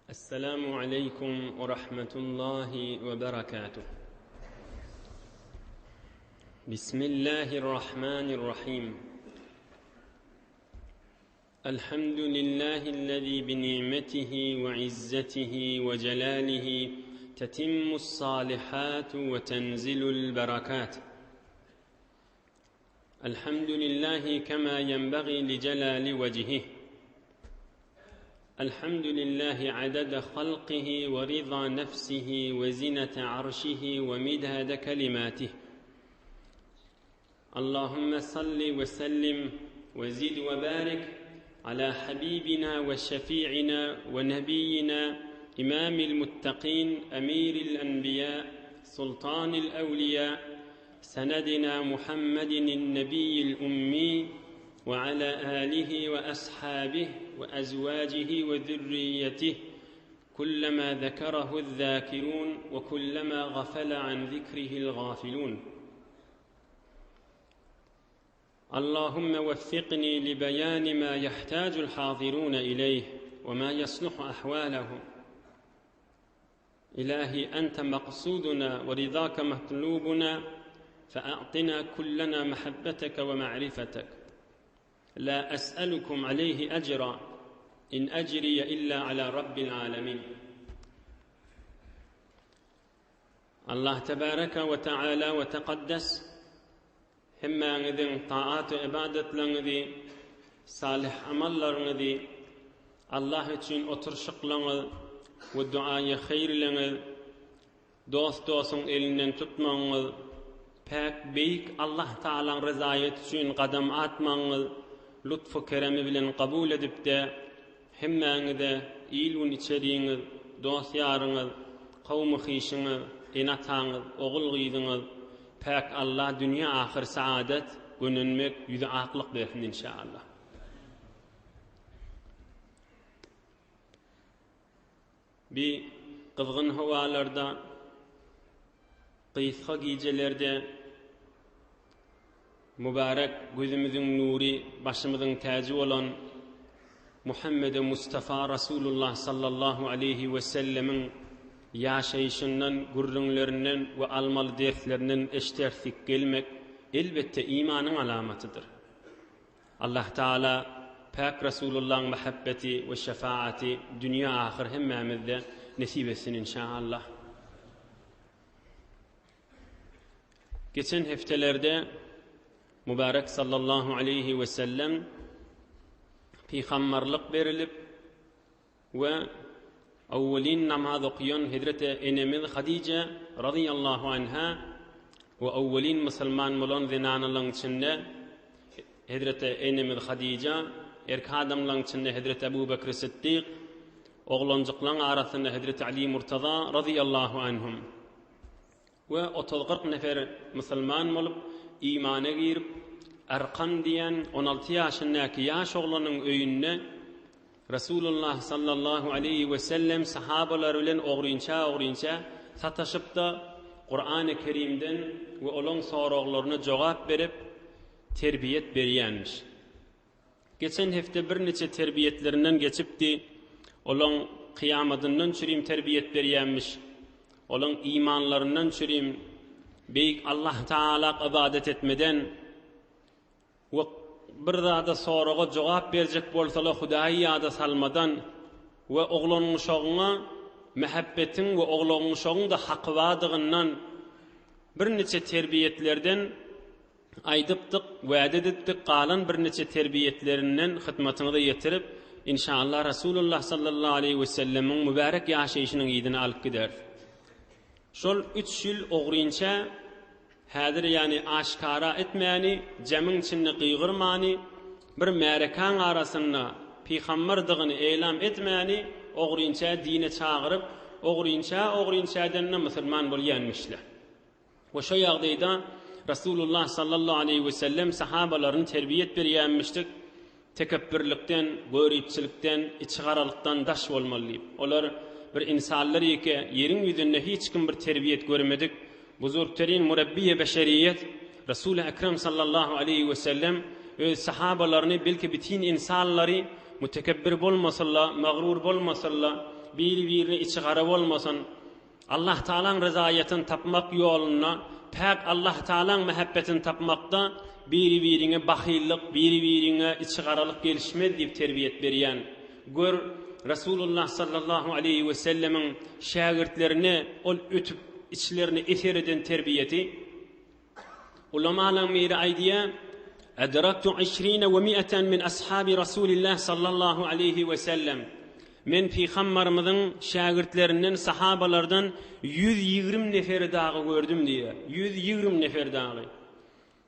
Esselamu aleýkum we rahmetullahi we berekatuh. Bismillahirrahmanirrahim. Elhamdülillahi'llezî bi ni'metihi we izzetihi we celâlihi tetimmus-sâlihâtu we tenzilul berekât. Elhamdülillahi kema yenbagî li celâli vecihih. الحمد لله عدد خلقه ورضا نفسه وزنة عرشه ومداد كلماته اللهم صل وسلم وزد وبارك على حبيبنا وشفيعنا ونبينا إمام المتقين أمير الأنبياء سلطان الأولياء سندنا محمد النبي الأمي وعلى آله وأصحابه وأزواجه وذريته كلما ذكره الذاكرون وكلما غفل عن ذكره الغافلون اللهم وفقني لبيان ما يحتاج الحاضرون إليه وما يصلح أحوالهم إلهي أنت مقصودنا ورضاك مطلوبنا فأعطنا كلنا محبتك ومعرفتك لا أسألكم عليه أجرا إن أجري إلا على رب العالمين Allah tebaraka we taala we tekaddes hemmäňiziň taat we ibadatlaryňyzy, salyh amallaryňyzy Allah üçin oturyşyklaryňyz we duaýy haýyrlaryňyz, dost dostuň elinden tutmagyňyz, päk beýik Allah Taalaň rezaýaty üçin gadam atmagyňyz lutfy keremi bilen kabul edipde, Hemmäňize il-gün içeriňiz, dost-ýaryňyz, kowmy-hyşyňyz, ene-ataňyz, ogul-gyzyňyz, päk Alla dünýe-ahyr saadat, gönenmek, ýüzi aklyk bersin inşaallah. Bi gyzgyn howalarda, gysga gijelerde mübärek gözümiziň nury, başymyzyň täji bolan Muhammedi Mustafa Rasulullah sallallahu aleýhi we sellemiň ýaşaýşyndan, gürrüňlerinden we almaly derslerinden eşdersik gelmek, elbetde, imanyň alamatydyr. Allah Taala päk Rasulullaň mähebbeti we şefaaty dünýe ahyr hemmämizde nesip etsin inşaallah. Geçen heftelerde Mübarek sallallahu aleýhi we sellem pygambarlyk berilip We awwelin namaz okýan hezreti enemiz Hadije razyýallahu anha we awwelin musulman bolan zenanalaryň içinde hezreti enemiz Hadija, erkek adamlaryň içinde hezreti Abu Bekr Siddik, oglanjyklaryň arasynda hezreti Ali Murtaza razyýallahu anhum. We otuz-kyrk nefer musulman bolup, imana girip, Arkam diýen on alty ýaşyndaky ýaş oglanyň öýünde Resulullah sallallahu aleýhi wesellem sahabalary bilen ogrynça-ogrynça sataşyp-da, Kurany Kerimden we olaň soraglaryna jogap berip, terbiýet berýänmiş. Geçen hepde birniçe terbiýetlerinden geçipdi. Olaň kyýamadyndan çürim terbiýet berýänmiş. Olaň imanlaryndan çürim Beýik Allah Tagala ybadat etmeden we bir zada soraga jogap berjek bolsalar Hudaýy ýada salmadan we oglanuşagyňa mähebbetiň we oglanuşagyň-da haky bardygyndan birniçe terbiýetlerden Aýdypdyk, wäde edipdik, galan birniçe terbiýetlerinden hyzmatyňyza ýetirip, inşallah Rasulullah sallallahu aleýhi wesellemiň mübärek ýaşaýşynyň yzyny alyp gideris. Şol üç ýyl ogrynça häzir ýany aşkara etmäni, jemiň içinde gygyrmany, bir märekäň arasynda pygamberdygyny elam etmäni ogrynça dine çagyryp, ogrynça ogrynçadan-da musulman bolýanmyşlar. We şo ýagdaýda Rasulullah sallallahu aleýhi we sellem sahabalaryny terbiýet berýänmişdik, tekepbirlikden, göripçilikden, içigaralykdan daş bolmaly diýip. Olar bir ynsanlar ýeke ýeriň ýüzünde hiç kim bir terbiýet görmedik buzurgterin murabbiýe beşeriýet Resuly Ekrem sallallahu aleýhi we sellem öz sahabalaryny belki bitin ynsanlary mutekebbir bolmasynla, magrur bolmasynla. Biri-birine içi gara bolmasyn. Allah Tagalaň ryzaýatyny tapmak ýolunda, päk Allah Tagalaň mähebbetini tapmakda biri-biriňe bahyllyk, biri-biriňe içigaralyk gelişmez diýip terbiýet berýän. Gör, Resulullah sallallahu aleýhi we sellemiň şägirtlerine ol ötüp içlerine eser eden terbiýeti. Ulamalaň biri aýdýar, Edraktu işrine we mi'eten min ashabi Rasulillah sallallahu aleýhi we sellem. Men pygambarymyzyň şägirtlerinden, sahabalardan 120 neferi dagy gördüm diýýär. 120 nefer dagy.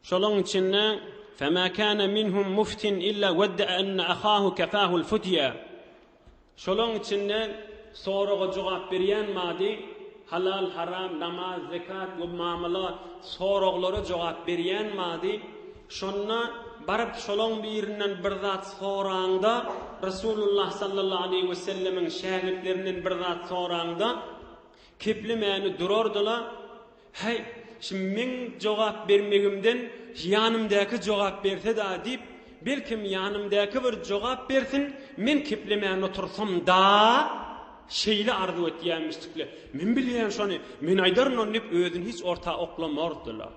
Şolaň içinde Fema kana minhum muftin illa wedda enne ahahu kefahul futya. Şolaň içinde soraga jogap berýän mady, halal, haram, namaz, zekat we mamala soraglara jogap berýän mady, şonda baryp şolaň birinden bir zat soraňda, Resulullah sallallahu aleýhi we sellemiň şägirtlerinden bir zat soraňda, keplemäni durardyla, Häý, şu meň jogap bermegimden ýanymdäki jogap berse-da diýip, belkem ýanymdäki bir jogap bersin, men keplemän otursam-da, şeýle arzuw etýänmişdikle. Men bilýän şony, men aýdaryn ony diýip, özüni hiç orta oklamardylar.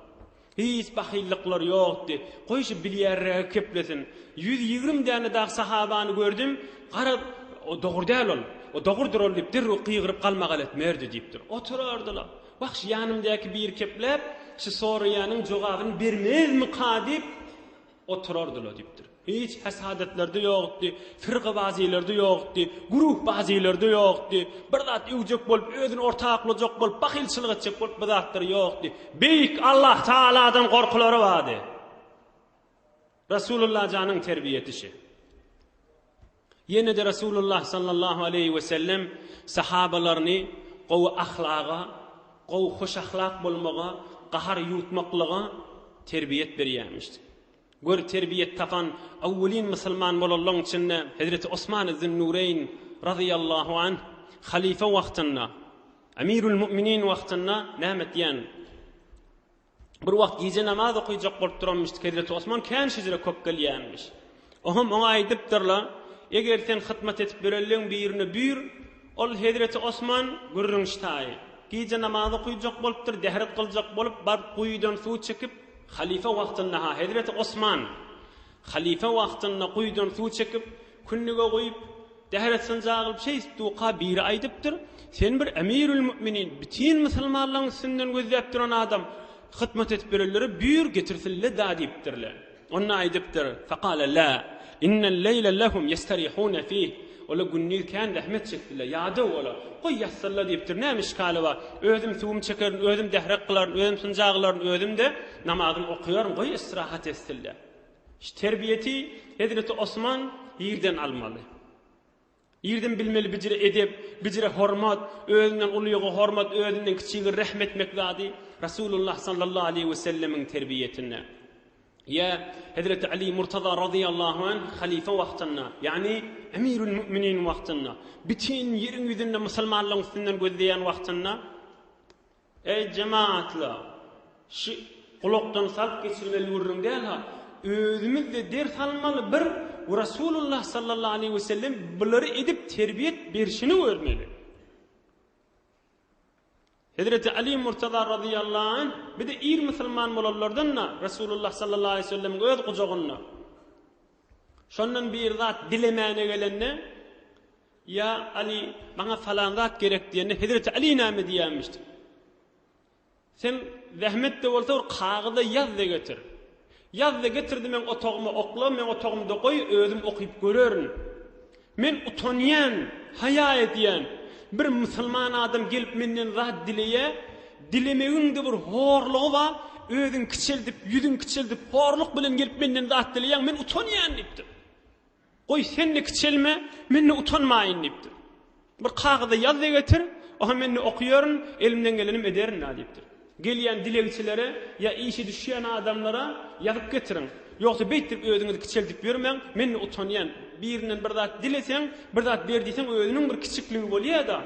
Hiç bahyllyklary ýokdy. Goý şu bilýärrägi keplesin. 120 däne dagy sahabany gördüm, garaz, o dogry däl ol, o dogrudyr ol diýip, derrew gygyryp galmagal etmerdi diýipdir. Oturardylar. Wah, şu ýanymdaky biri kepläp, şu soraýanyň jogabyny bermezmika diýip, oturardylar diýipdir. Hiç hasadatlarda ýokdy, firgabazylarda ýokdy, guruhbazylarda ýokdy. Bir zat öwjek bolup, özüni orta aklajak bolup, bahylçylyk etjek bolup bu zatlar ýokdy. Beýik Allah Taaladan gorkulary bardy. Rasulullah janyň terbiýesi şi. Ýene-de Resulullah sallallahu aleýhi we sellem sahabalaryny gowy ahlaga, gowy hoşahlak bolmaga, gahar ýuwtmaklyga terbiýet berýärmişdi. Gör terbiýet tapan awwelin musulman bolanlaryň içinde Hezreti Osman Zünnureýn razyýallahu anh halyfa wagtynda, Emirül Mu'minin wagtynda näme etýän? Bir wagt gije namaz okyjak bolup duranmyş. Hezreti Osman kän şejere kök gelýänmiş. Oňam oňa aýdypdyrlar, Eger sen hytmat etip berenleň birine buýur, ol Hezreti Osman gürrüňçi taýy. Gije namaz okyjak bolupdyr, dähret kyljak bolup, baryp guýudan suw çekip, halyfa wagtynda-ha Hezreti Osman halyfa wagtynda guýudan suw çekip, kündüge guýup, Täheret synjagylyp şeýdip duka biri aýdypdyr, Sen bir emirül-müminin, bütin musulmanlaryň üstünden gözläp duran adam, hytmat edip berenlere buýur getirsinle-da diýipdirler. Onda aýdypdyr, Fekale la, innel-leýle lehum ýesterihune fih, Olar gündiz kän zähmet çekdiler, ýadaw olar, goý ýatsynlar diýipdir, näme işgali bar, özüm suwumy çekerin, özüm dährek kylaryn, özüm synjagylaryn, özüm-de namazymy okaýaryn, goý istirahat etsinler. Şu terbiýeti hezreti Osman ýerden almaly. Ýerden bilmeli bijire edep, bijire hormat, özünden ulyga hormat, özünden kiçige rehm etmek zady Rasulullah sallallahu aleýhi we sellemiň terbiýetinde. Ýa hezreti Ali Murtaza razyýallahu anh halyfa wagtynda, ýagny Emirül Müminin wagtynda, bütin ýeriň ýüzünde musulmanlaryň üstünden gözleýän wagtynda Eý, jemagatlar! Şu gulakdan salyp geçirmeli gürrüň däl-ha. Özümiz-de ders almaly bir we Resulullah sallallahu aleýhi we sellem bulary edip terbiýet berşini görmeli. Hezreti Ali Murtaza razyýallahu anh bir-de ir musulman bolanlardan-da Resulullah sallallahu aleýhi we sellemiň öz gujagynda. Şondan bir zat dilemäne gelende, Ýa Aly, maňa falan zat gerek diýende, Hezreti Aly näme diýýärmişdi? Sen zähmet-de bolsa bir kagyza ýaz-da getir. Ýaz-da getir-de meň otagyma okla, meň otagymda goý, özüm okyp görerin. Men utanýan, haýa edýän. Bir musulman adam gelip menden zat dileýär, dilemegiň-de bir horlugy bar, özüňi kiçeldip, ýüzüňi kiçeldip, horluk bilen gelip menden zat dileýäň, men utanýan diýipdir. Goý, sen-de kiçelme, men-de utanmaýyn diýipdir. Bir kagyza ýaz-da getir, oha men-de okaýaryn, elimden gelenim ederin-dä diýipdir. Gelýän dilegçilere ýa işi düşýän adamlara ýazyp getiriň. Ýogsa beýtdirip özüňizi kiçeldip ýörmäň, men-de utanýan. Birinden bir zat dileseň, bir zat ber diýseň özüniň bir kiçikligi bolýar-da.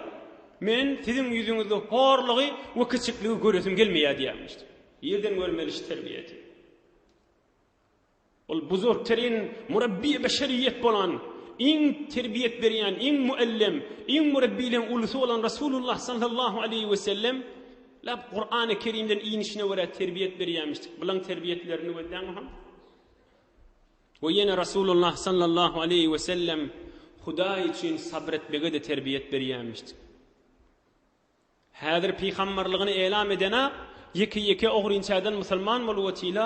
Men siziň ýüzüňizde horlugy we kiçikligi göresim gelmeýär diýýärmişdi. Ýerden görmeli şu terbiýeti. Ol buzurgterin murabbiýi beşeriýet bolan. Iň terbiýet berýän, iň muallem, iň murabbileň ulusy bolan Rasulullah sallallahu aleýhi we sellem lap Kurany Kerimden inişine görä terbiýet berýämişdik. Bulaň terbiýetlerini gözläň oha. We ýene Rasulullah sallallahu aleýhi we sellem Hudaý üçin sabr etmege-de terbiýet berýämişdik. Häzir pygambarlygyny elam edena ýeke-ýeke ogrynçadan musulman bolup otyla,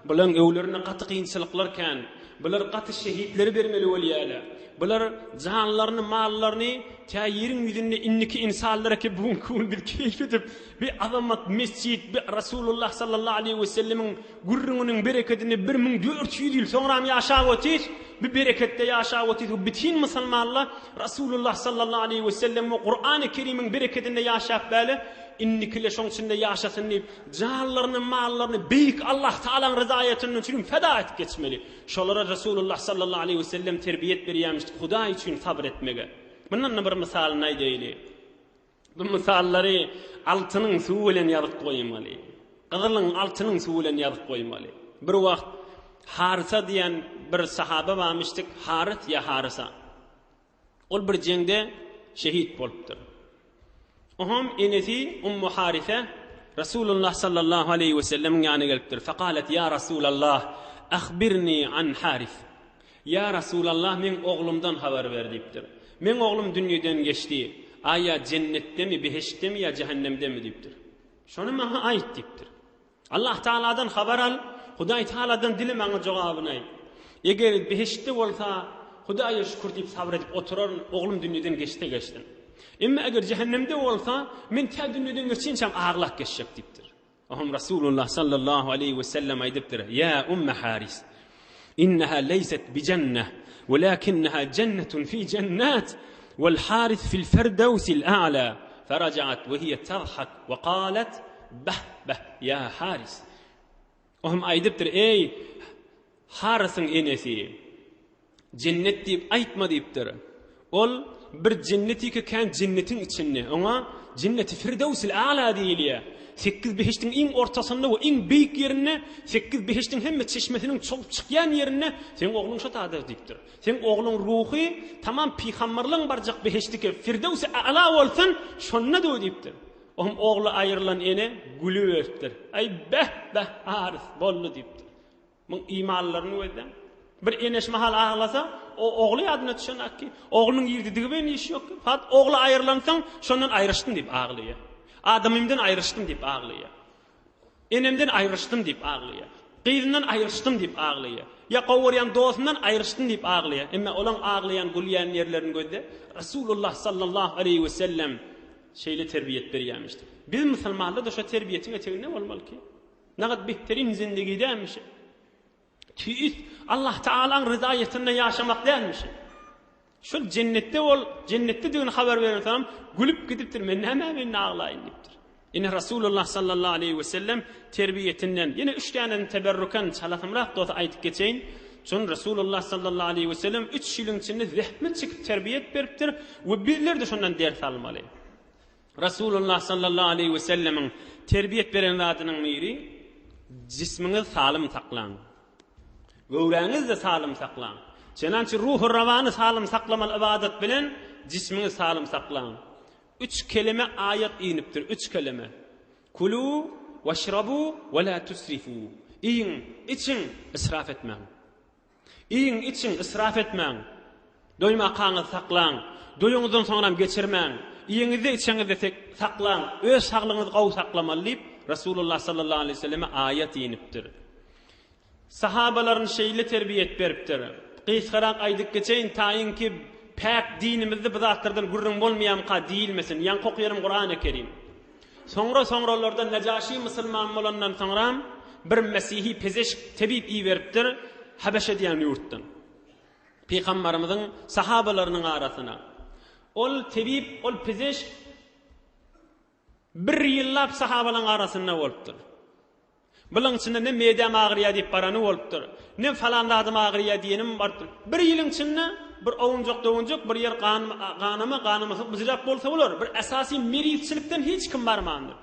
bulaň öwlerinde gaty kynçylyklar kän, bular gaty şehitleri bermeli bolýala, bular janlaryny, mallaryny tä ýeriň ýüzünde indiki ynsanlara ki bu günki gün biz keýp edip bi azamat mesjit bi Rasulullah sallallahu aleýhi wesellemiň gürrüňiniň berekedinde 1400 ýyl soňram ýaşap otyrys, bi bereketde ýaşap otyrys we bütin musulmanlar Rasulullah sallallahu aleýhi wesellem we Kurany Kerimiň berekedinde ýaşap bäle, indikile şoň içinde ýaşasyn diýip, janlaryny, mallaryny beýik Allah Tagalaň ryzaýatyndan üçin feda edip geçmeli. Şolara Rasulullah sallallahu aleýhi wesellem terbiýet berýämiş Hudaý üçin sabyr etmege. Mundan-da bir mysalyny aýdaýly. Bu mysallary altynyň suwy bilen ýazyp goýmaly. Gyzylyň, altynyň suwy bilen ýazyp goýmaly. Bir wagt Harysa diýen bir sahaba barmyşdyk, Harys ýa Harysa. Ol bir jeňde şehit bolupdyr. Oňam enesi Ummu Harise Rasulullah sallallahu aleýhi we sellemiň ýanyna gelipdir. Fekalet ýa Rasulallah, ahbirni an Haris. Ýa Rasulallah meň oglumdan habar ber diýipdir. Meň oglum dünýeden geçdi. Aýa jennetdemi, behiştdemi ýa jähennemdemi diýipdir. Şony maňa aýt diýipdir. Allah Tagaladan habar al, Hudaý Tagaladan dile maňa jogabyny aýt. Eger behiştde bolsa, Hudaýa şükür diýip sabyr edip oturaryn, oglum dünýeden geçse geçsin. Emma eger jähennemde bolsa, men tä dünýeden geçinçäm aglap geçjek diýipdir. Oňa Rasulullah sallallahu aleýhi we sellem aýdypdyr, Ýa Umme Haris, inneha leýset bijenneh, welakinneha jennetun fi jennat, wal Haris fil ferdewsil a'la, ferajaat we hiýe tadhak we galet, Bah, bah, ýa Haris. Oňa aýdypdyr, Eý, Harysyň enesi! Jennet diýip aýtma diýipdir. Ol bir jennetiki kän jennetiň içinde. Oňa Jenneti Firdewsil A'la diýilýär. Sekiz behişdiň iň ortasynda we iň beýik ýerinde, sekiz behişdiň hemme çeşmesiniň çogup çykýan ýerinde seň ogluň şo taýda diýipdir. Seň ogluň ruhy tamam pygamberleň barjak behişdiki Firdewsi A'la bolsun, şonda-da diýipdir. Oňam ogly aýrylan ene gülüberipdir. Aý beh, beh, Arys, boldy diýipdir. Muň imanlaryny gözläň. Bir ene şu mahal aglasa, o ogly ýadyna düşenak ki, oglunyň ýirdidigi bilen işi ýok ki. Fat ogly aýrylansoň, şondan aýryşdym diýip aglaýar. Adamymdan aýryşdym diýip aglaýar. Enemden aýryşdym diýip aglaýar. Gyzymdan aýryşdym diýip aglaýar. Ýa gowy görýän dostumdan aýryşdym diýip aglaýar. Emma olaň aglaýan, gülýän ýerlerini gözle. Resulullah sallallahu aleýhi we sellem şeýle terbiýet berýärmişdi. Biz musulmanlar-da şo terbiýetiň eteginde bolmaly ki. Nagat behterin zindigi dälmişi. Tüýs Allah Taalaň ryzaýetinde ýaşamak dälmişi. Şol jennetde bol, jennetdedigini habar berensoňam gülüp gidipdir, men nämä men aglaýyn diýipdir. Ine Rasulullah sallallahu aleýhi we sellem terbiýetinden ýene üç dänesini teberrukan çalasymrak bolsa aýdyp geçeýin. Şon Rasulullah sallallahu aleýhi we sellem üç ýylyň içinde zähmet çekip terbiýet beripdir we bizler-de şondan ders almaly. Rasulullah sallallahu aleýhi we sellemiň terbiýet beren zadynyň biri, Jismiňizi salym saklaň. Göwräňizi-de salym saklaň. Çenançy ruhy rawany salym saklamaly ybadat bilen jismiňizi salym saklaň. Üç keleme aýat inipdir, üç keleme. Kulu weşrabu we la tusrifu. Iýiň, içiň, israf etmäň. Iýiň, içiň, israf etmäň. Doýmakaňyzy saklaň. Doýaňyzdan soňram geçirmäň. Iýeňizde, içeňizde saklaň. Öz saglygyňyzy gowy saklamaly diýip, Resulullah sallallahu aleýhi we selleme aýat inipdir. Sahabalaryny şeýle terbiýet beripdir. Gysgarak aýdyp geçeýin, taýynki päk dinimizde bu zatlardan gürrüň bolmaýamyka diýilmesin. Ýaňky okaýanym Kurany Kerim. Soňra-soňralarda Nejaşy musulman bolandan soňram bir mesihi pezeşk, tebip iberipdir Habeşe diýen ýurtdan. Pygambarymyzyň sahabalarynyň arasyna. Ol tebip, ol pezeşk bir ýyllap sahabalaryň arasynda bolupdyr. Bulaň içinde ne medäm agyrýar diýip barany bolupdyr, ne falan zadym agyrýar diýenim barypdyr. Bir ýylyň içinde bir owunjak-dowunjak bir ýer ganama, ganamasy gyjyrap bolsa bolar. Bir esasy merizçilikden hiç kim barmandyr.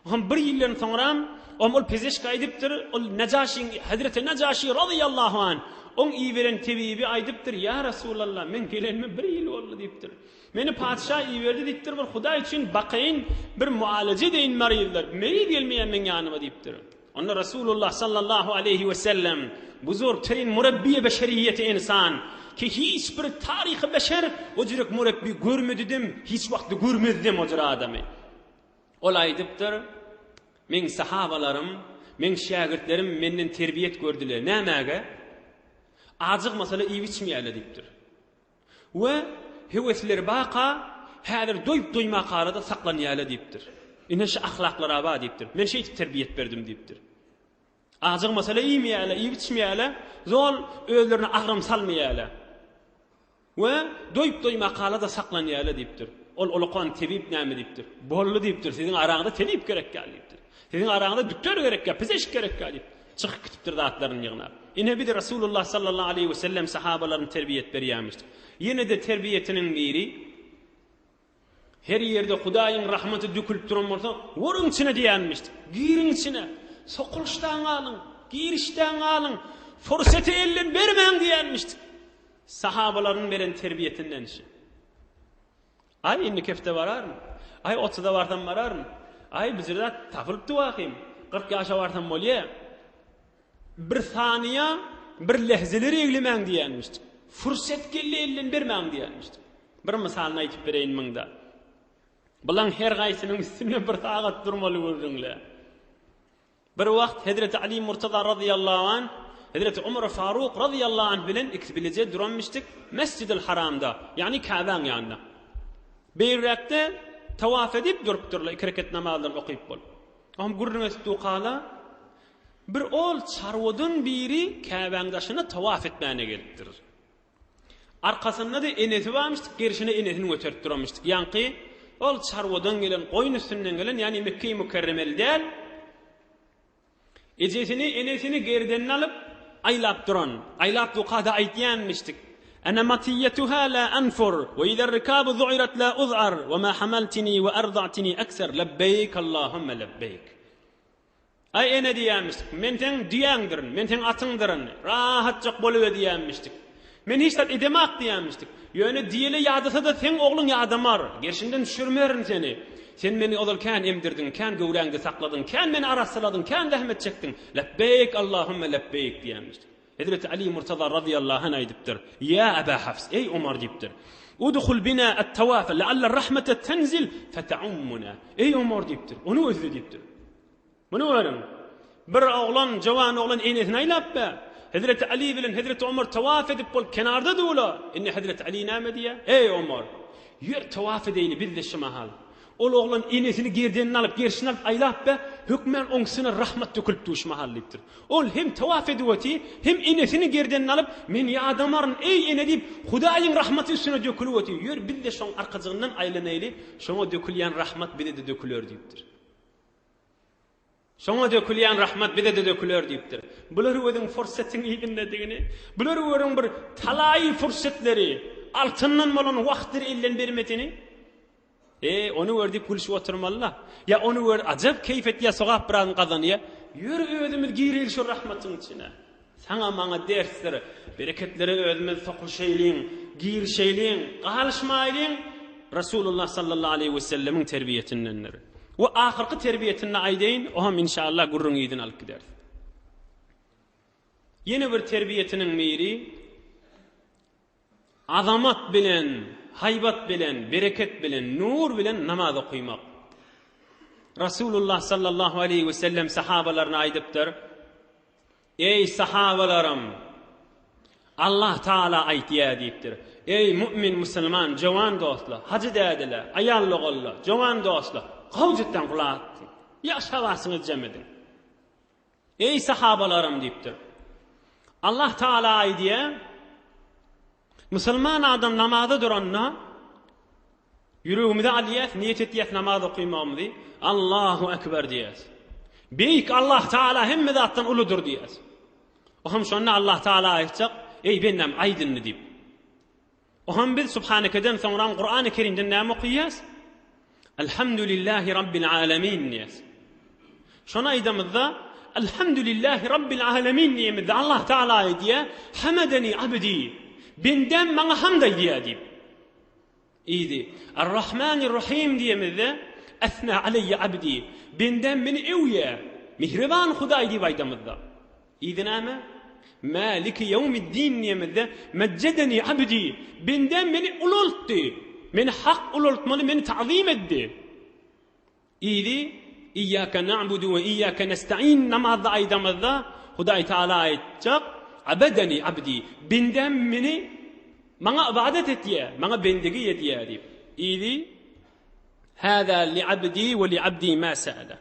Oňam bir ýyldan soňram, oňam ol pezeşk aýdypdyr, ol Nejaşyň, Hezreti Nejaşy razyýallahu anh, oň iberen tebibi aýdypdyr, Ýa Resulallah, meň gelenime bir ýyl boldy diýipdir. Meni patyşa iberdi diýipdir, bir Hudaý üçin bakaýyn, bir mualaje edeýin maryzlar, meriz gelmeýär meň ýanyma diýipdir. Onda Resulullah sallallahu aleýhi we sellem, buzurgterin murabbiýe beşeriýeti ynsan, ki hiç bir taryhy beşer o jürek murabbi görmedidem, hiç wagtda görmezdem o jür adamy. Ol aýdypdyr, Meň sahabalarym, meň şägirtlerim menden terbiýet gördüler. Nämäge? Ajygmasalar iýip-içmeýärler diýipdir. We höwesleri baka, häzir doýup-doýmakara-da saklanýarlar diýipdir. Ine şu ahlaklar-a bar diýipdir. Men şeýdip terbiýet berdim diýipdir. Ajygmasalar iýmeýärler, iýip-içmeýärler, zol özlerine agram salmaýarlar. We doýup-doýmakala-da saklanýarlar diýipdir. Ol ulakan tebip näme diýipdir? Boldy diýipdir, siziň araňyzda tebip gerekkä diýipdir. Siziň araňyzda düktor gerekkä, pizeşik gerekkä diýip, çykyp gitipdir zatlaryny ýygnap. Ine biz Resulullah sallallahu aleýhi we sellem sahabalaryny terbiýet berýärmişdik. Ýene-de terbiýetiniň biri, Her ýerde Hudaýyň rahmaty dökülip duran bolsa, Boruň içine diýýänmişdik. Giriň içine. Sokulyşdan galyň. Girişden galyň. Furseti elden bermäň diýýänmişdik. Sahabalaryň beren terbiýetinden şi. Aý, indiki hepde bararyn. Aý, otuza barsam bararyn. Aý, bu zat tapylypdy wahym. 40 ýaşa barsam bolýa. Bir saniýa, bir lehzeleri eglemäň diýýänmişdik. Fursat geldi elden bermäň diýýänmişdik. Bir mysalyny aýdyp bereýin muňda. Bulaň her gaýsynyň üstünde bir sagat durmaly gürrüňle. Bir wagt Hezreti Ali Murtaza razyýallahu anh, Hezreti Omar Faruk razyýallahu anh bilen ikisi bileje duranmyşdyk Mesjidil Haramda, ýagny Käbäň ýanynda. Beýräkde tawaf edip durupdyrlar, iki reket namazlaryny okyp bolup. Oňam gürrüň edip dukala, Bir ol çarwadan biri Käbäň daşyna tawaf etmäne gelipdir. Arkasynda-da enesi barmyşdyk, gerşine enesini göterip duranmyşdyk. Ýaňky ol çarwadan gelen, goýun üstünden gelen, ýagny Mekgeýi Mükerremeli däl, ejesini, enesini gerdenine alyp, aýlap duran, aýlap dukada aýtýanmyşdyk. Ene matiýetuha la anfur, we izer rikabu zu'irat la uz'ar, we ma hamaltini we arda'tini ekser, lebbeýk Allahümme lebbeýk. Aý, ene diýýärmişdik, men seň düýäňdirin, men seň atyňdyryn, rahatjak boluber diýýärmişdik. Men hiç zat edemak diýýärmişdik. Ýöne diýeli ýadasa-da seň ogluň ýadamar, gerşinden düşürmerin seni. Sen meni ozal kän emdirdiň, kän göwräňde sakladyň, kän meni arassaladyň, kän zähmet çekdiň. Lepbeýk, Allahümme lepbeýk diýýärmişdik. Hezreti Ali Murtaza razyýallahu anh aýdypdyr, Ýa Aba Hafs, eý Omar diýipdir, Udhul bina at-tawafa la'alla rahmete tenzil feta'ummuna. Eý Omar diýipdir, ony gözle diýipdir. Muny görüň. Bir oglan, jowan oglan enesini aýlap be. Hezreti Ali bilen Hezreti Omar tawaf edip bolup kenarda dula. Indi Hezreti Ali näme diýýär? Eý Omar, ýör tawaf edeýli biz-de şu mahal. Ol oglan enesini gerdenine alyp, gerşine alyp aýlap be, hökmän oň üstüne rahmat dökülip dur şu mahal diýipdir. Ol hem tawaf edip otyr, hem enesini gerdenine alyp, Men ýadamaryn, eý, ene diýip, Hudaýyň rahmaty üstüne dökülip otyr. Ýör, biz-de şoň arkajygyndan aýlanaýly, şoňa dökülýän rahmat bize-de döküler diýipdir. Şoňa dökülýän rahmat bize-de döküler diýipdir. Bular özüň fursatyň yzyndadygyny, bular görüň bir talaýy fursatlary, altyndan bolan wagtlary elden bermesini. E, ony gör diýip gülşüp oturmaly-la. Ýa ony gör, ajap keýp etýär, sogap birazyn gazanýar. Ýör özümiz gireli şu rahmatyň içine. Saňa maňa dersdir. Bereketlere özümiz sokulyşaýlyň, girişeýliň, galyşmaýlyň. Resulullah sallallahu aleýhi we sellemiň terbiýesindendir. We ahyrky terbiýesini aýdaýyn, o hem inşallah gürrüň yzyny alyp gideris. Ýene bir terbiýesiniň biri azamat bilen, haýbat bilen, bereket bilen, nur bilen namaz okymak. Rasulullah sallallahu aleýhi we sellem sahabalaryna aýdypdyr, Eý, sahabalarym! Allah Tagala aýtýar diýipdir, Eý, mu'min musulman, jowan dostlar, hajy dädeler, aýal doganlar, jowan dostlar, gowjutdan gulak asyň, ýagşy hawasyňyzy jem ediň. Eý, sahabalarym diýipdir. Allah Tagala aýdýar, Musulman adam namaza duranda, Ýüregimize alýas, niýet etýäs namaz okymagymyzy, Allahu Ekber diýýäs. Beýik Allah Taala hemme zatdan uludyr diýýäs. Oham şonda Allah Taala aýtjak, Eý bendäm aýt indi diýip. Oham biz Subhanekeden soňram Kurany Kerimden näme okaýas? Elhamdülillahi Rabbil Alamin diýýäs. Şony aýdamyzda, Elhamdülillahi Rabbil alemin diýemizde Allah Taala aýdýar, Hamedeni abdi, bendäm maňa hamd aýdýar diýip. Idi. Ar-Rahmanir-Rahim diýemizde, Esna aleýye abdi, bendäm meni öwýär, Mihriban Hudaý diýip aýdamyzda. Yzy näme? Maliki ýewmiddin diýemizde, Mejjedeni abdi, bendäm meni ulaltdy, meni hak ulaltmaly, meni ta'zim etdi. Yzy, Iýýäke na'budu we iýýäke nesta'in namazda aýdamyzda, Hudaý Taala aýtjak, Abedeni abdi, bendäm meni maňa ybadat etýär, maňa bendegi edýär diýip. Yzy, Hâzâ li abdi we li abdi mâ se'ele.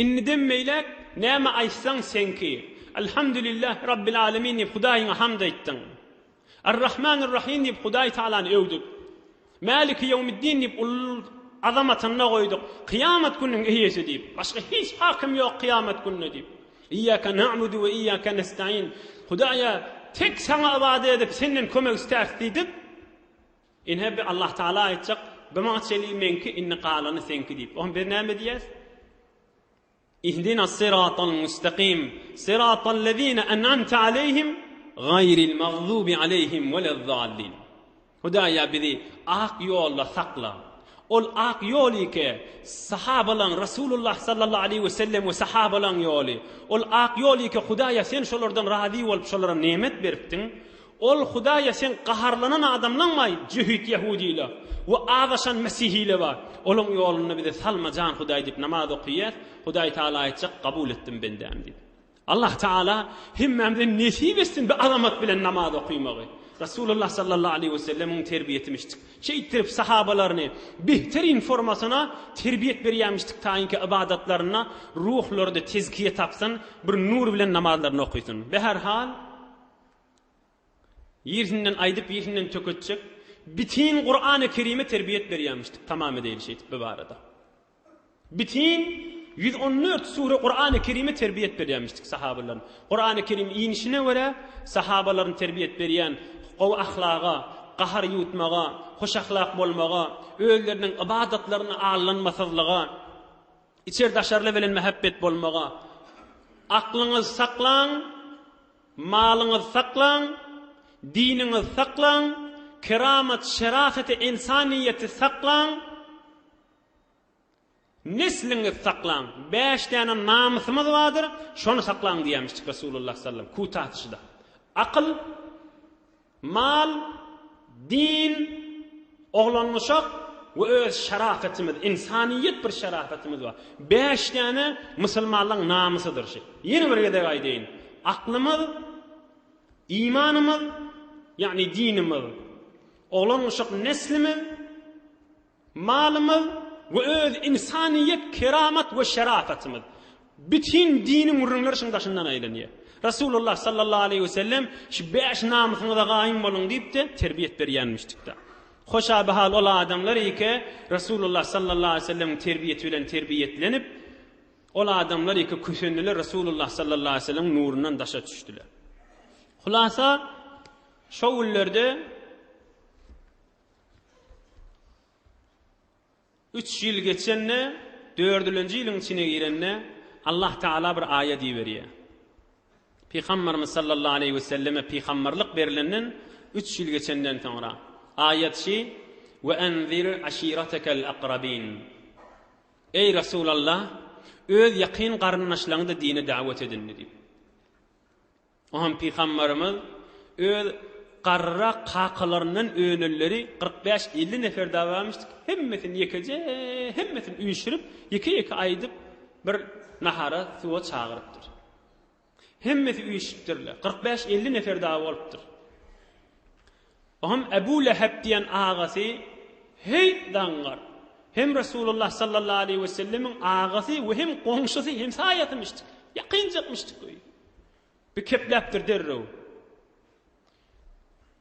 Indiden beýläk näme aýtsaň seňki. Elhamdülillah Rabbil alemin diýip Hudaýyňa hamd aýtdyň. Ar-Rahmanir-Rahim diýip Hudaý Taalany öwdük. Mäliki ýewmiddin diýip uly azamatynda goýduk. Kyýamat gününiň eýesi diýip. Başga hiç hakym ýok kyýamat gününe diýip. Iýýäke na'budu we iýýäke nesta'in. Hudaýa tek saňa ybadat edip senden kömek istäris diýdik. Ine bi Allah Taala aýtjak, bu maňa çenli meňki, indi galany seňki diýip. Oňa biz näme diýýäs? Ihdinas syratal mustakim, syratal lezine en'amte aleyhim, gaýril magzubi aleyhim welezzallin. Hudaýa bizi ak ýolda sakla. Ol ak ýol ike sahabalaň Rasulullah sallallahu aleýhi we sellem we sahabalaň ýoly. Ol ak ýol ike Hudaýa sen şolardan razy bolup şolara nemet beripdiň. Ol Hudaýa seň gaharlanan adamlaň bar jöhit ýahudile we azaşan mesihile bar. Olaň ýolunda bizi salma jan Hudaý diýip namaz okyýas. Hudaý Taala aýtjak kabul etdim bendäm diýip. Allah Taala hemmämize nesip etsin bu azamat bilen namaz okymagy. Rasulullah sallallahu aleýhi we sellemiň terbiýetimişdik. Şeýtdirip sahabalaryny behterin formasyna terbiýet berýämişdik taýynki ybadatlarynda ruhlary-da tezkiýe tapsyn, bir nur bilen namazlaryny okysyn. Beherhal Ýersinden aýdyp, ýersinden töketjek, bitin Kurany Kerime terbiýet berýärmişdik, tamam edeýli şeýdip bu barada. Bitin 114 sure Kurany Kerime terbiýet berýärmişdik sahabalaryny. Kurany Kerim inişine görä sahabalaryny terbiýet berýän gowy ahlaga, gahar ýuwutmaga, hoş ahlak bolmaga, özleriniň ybadatlaryna aldanmasyzlyga, Içer-daşarly bilen mähebbet bolmaga. Aklyňyzy saklaň, malyňyzy saklaň, diniňizi saklaň, keramat, şerafeti ensaniýeti saklaň, nesliňizi saklaň. Bäş däne namysymyz bardyr, şony saklaň diýýärmişdik Resulullah sallam Kutaçyda. Akyl, Mal, din, oglan-uşak we öz şerafetimiz, ynsanyýet bir şerafetimiz bar. Bäş däne musulmanlaryň namysydyr şu. Ýene bir gezek aýdaýyn. Aklymyz, imanymyz, ýagny dinimiz, oglan-uşak neslimiz, Malymyz we öz ynsanyýet keramat we şerafetimiz. Bütin diniň gürrüňleri şuň daşyndan aýlanýar. Rasulullah sallallahu aleýhi we sellem şu bäş namysyňyza gaýym boluň diýip-de terbiýet berýänmişdik-de. Hoşabihal ol adamlar eke Rasulullah sallallahu aleýhi we sellemiň terbiýeti bilen terbiýetlenip, ol adamlar eke kösendiler Rasulullah sallallahu aleýhi we sellemiň nurundan daşa düşdüler. Hulasa şo günlerde Üç ýyl geçende, dördülenji ýylyň içine girende, Allah Tagala bir aýat iberýär. Pygamberimiz sallallahu aleýhi we selleme pygamberlik berlenden üç ýyl geçenden soňra, aýat şi, Ve enzir aşiratekel akrabin. Eý Resulallah, öz ýakyn garyndaşlaryňy-da dine dawet edindi diýip. Oňam pygamberimiz öz garryrak kakalaryndan önenleri 45-50 nefer dagy barmyşdyk, hemmesini ýekeje, hemmesini üýşürip, ýeke-ýeke aýdyp, bir nahara, suwa çagyrypdyr. Hemmesi üýşüpdirler. 45-50 nefer dagy bolupdyr. Oňam Ebu Leheb diýen agasy, heý, zaňňar, hem Resulullah sallallahu aleýhi wesellemiň agasy we hem goňşusy, hemsaýasymyşdyk, ýakynjakmyşdyk öýi. Bir kepläpdir derrew.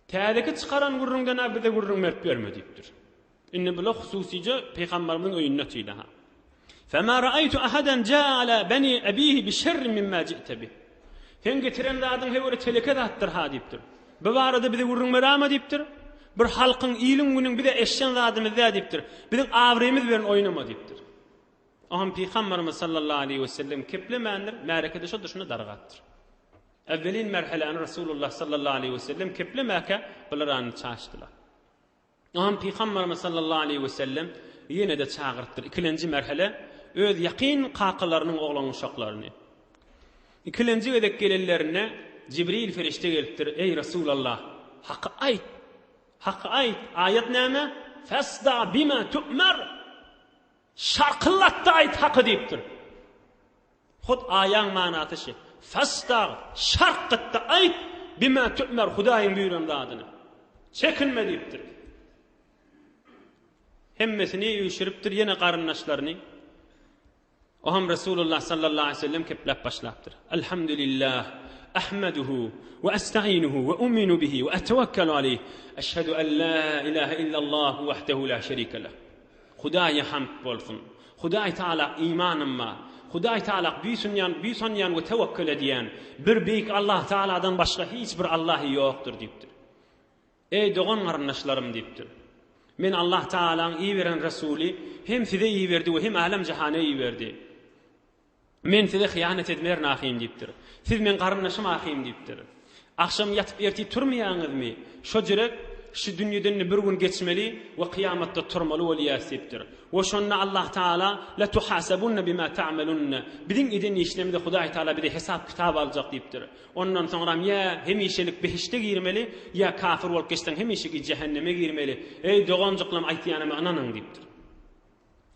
Täzeki çykaran gürrüňden-ä bize gürrüň berip ýörme diýipdir. Indi bular hususyja pygamberimiziň öýünde otyr ha. Fema ra'aytu ahadan jaa ala bani abihi bi şerrin mimma ji'te bih. Sen getiren zadyň höwri teleke zatdyr ha diýipdir. Bu barada bize gürrüň berama diýipdir. Bir halkyň, iliň günüň bize eşden zadymyz dä diýipdir. Biziň abraýymyz bilen oýnama diýipdir. Oňam Pygamberimiz sallallahu aleýhi we sellem keplemändir, märeke-de şo durşuna dargapdyr. Äwwelin merheläni Resulullah sallallahu aleýhi we sellem keplemäkä bular any çaşdylar. Oňam Pygamberimiz sallallahu aleýhi we sellem ýene-de çagyrypdyr. Ikilenji merhele öz ýakyn kakalarynyň oglan-uşaklaryny. Ikilenji gezek gelenlerinde Jibril perişde gelipdir, Eý Resulallah, haky aýt! Haky aýt! Aýat näme? Fasda bima tu'mar! Şarkyllatda aýt haky diýipdir. Hut aýaň manasy şi. Fasdag, şarkgytda aýt, bima tu'mer Hudaýyň buýran zadyny. Çekinme diýipdir. Hemmesini üýşüripdir, ýene garyndaşlaryny. Oňam Resulullah sallallahu aleýhi we sellem kepläp başlapdyr. Elhamdülillah, ahmeduhu we estainuhu we uminu bihi we etewekkalu aleýh. Eşhedü en la ilahe illallah wahdehu la şerike leh. Hudaýa hamd bolsun. Hudaý Tagala imanym bar. Hudaý Tagala buýsunýan, buýsanýan we tewekkel edýän. Bir beýik Allah Tagaladan başga hiç bir Allah ýokdur diýipdir. Eý dogan-garyndaşlarym diýipdir. Men Allah Tagalaň iberen Resuly hem size iberdi we hem älem-jahana iberdi. Men size hyýanat etmerin ahym diýipdir. Siz meň garyndaşym ahym diýipdir. Agşam ýatyp ertir turmaýaňyzmy? Şo jürek şu dünýeden-de bir gün geçmeli we kyýamatda turmaly bolýas diýipdir. We şonda Allah Tagala la tuhasabunna bima ta'malunna biziň eden işlerimize Hudaý Tagala bize hesap-kitap aljak diýipdir. Ondan soňram ýa hemişelik behişde girmeli, ýa kafir bolup geçseň hemişeki jähenneme girmeli. Eý doganjyklam aýtýanyma ynanyň diýipdir.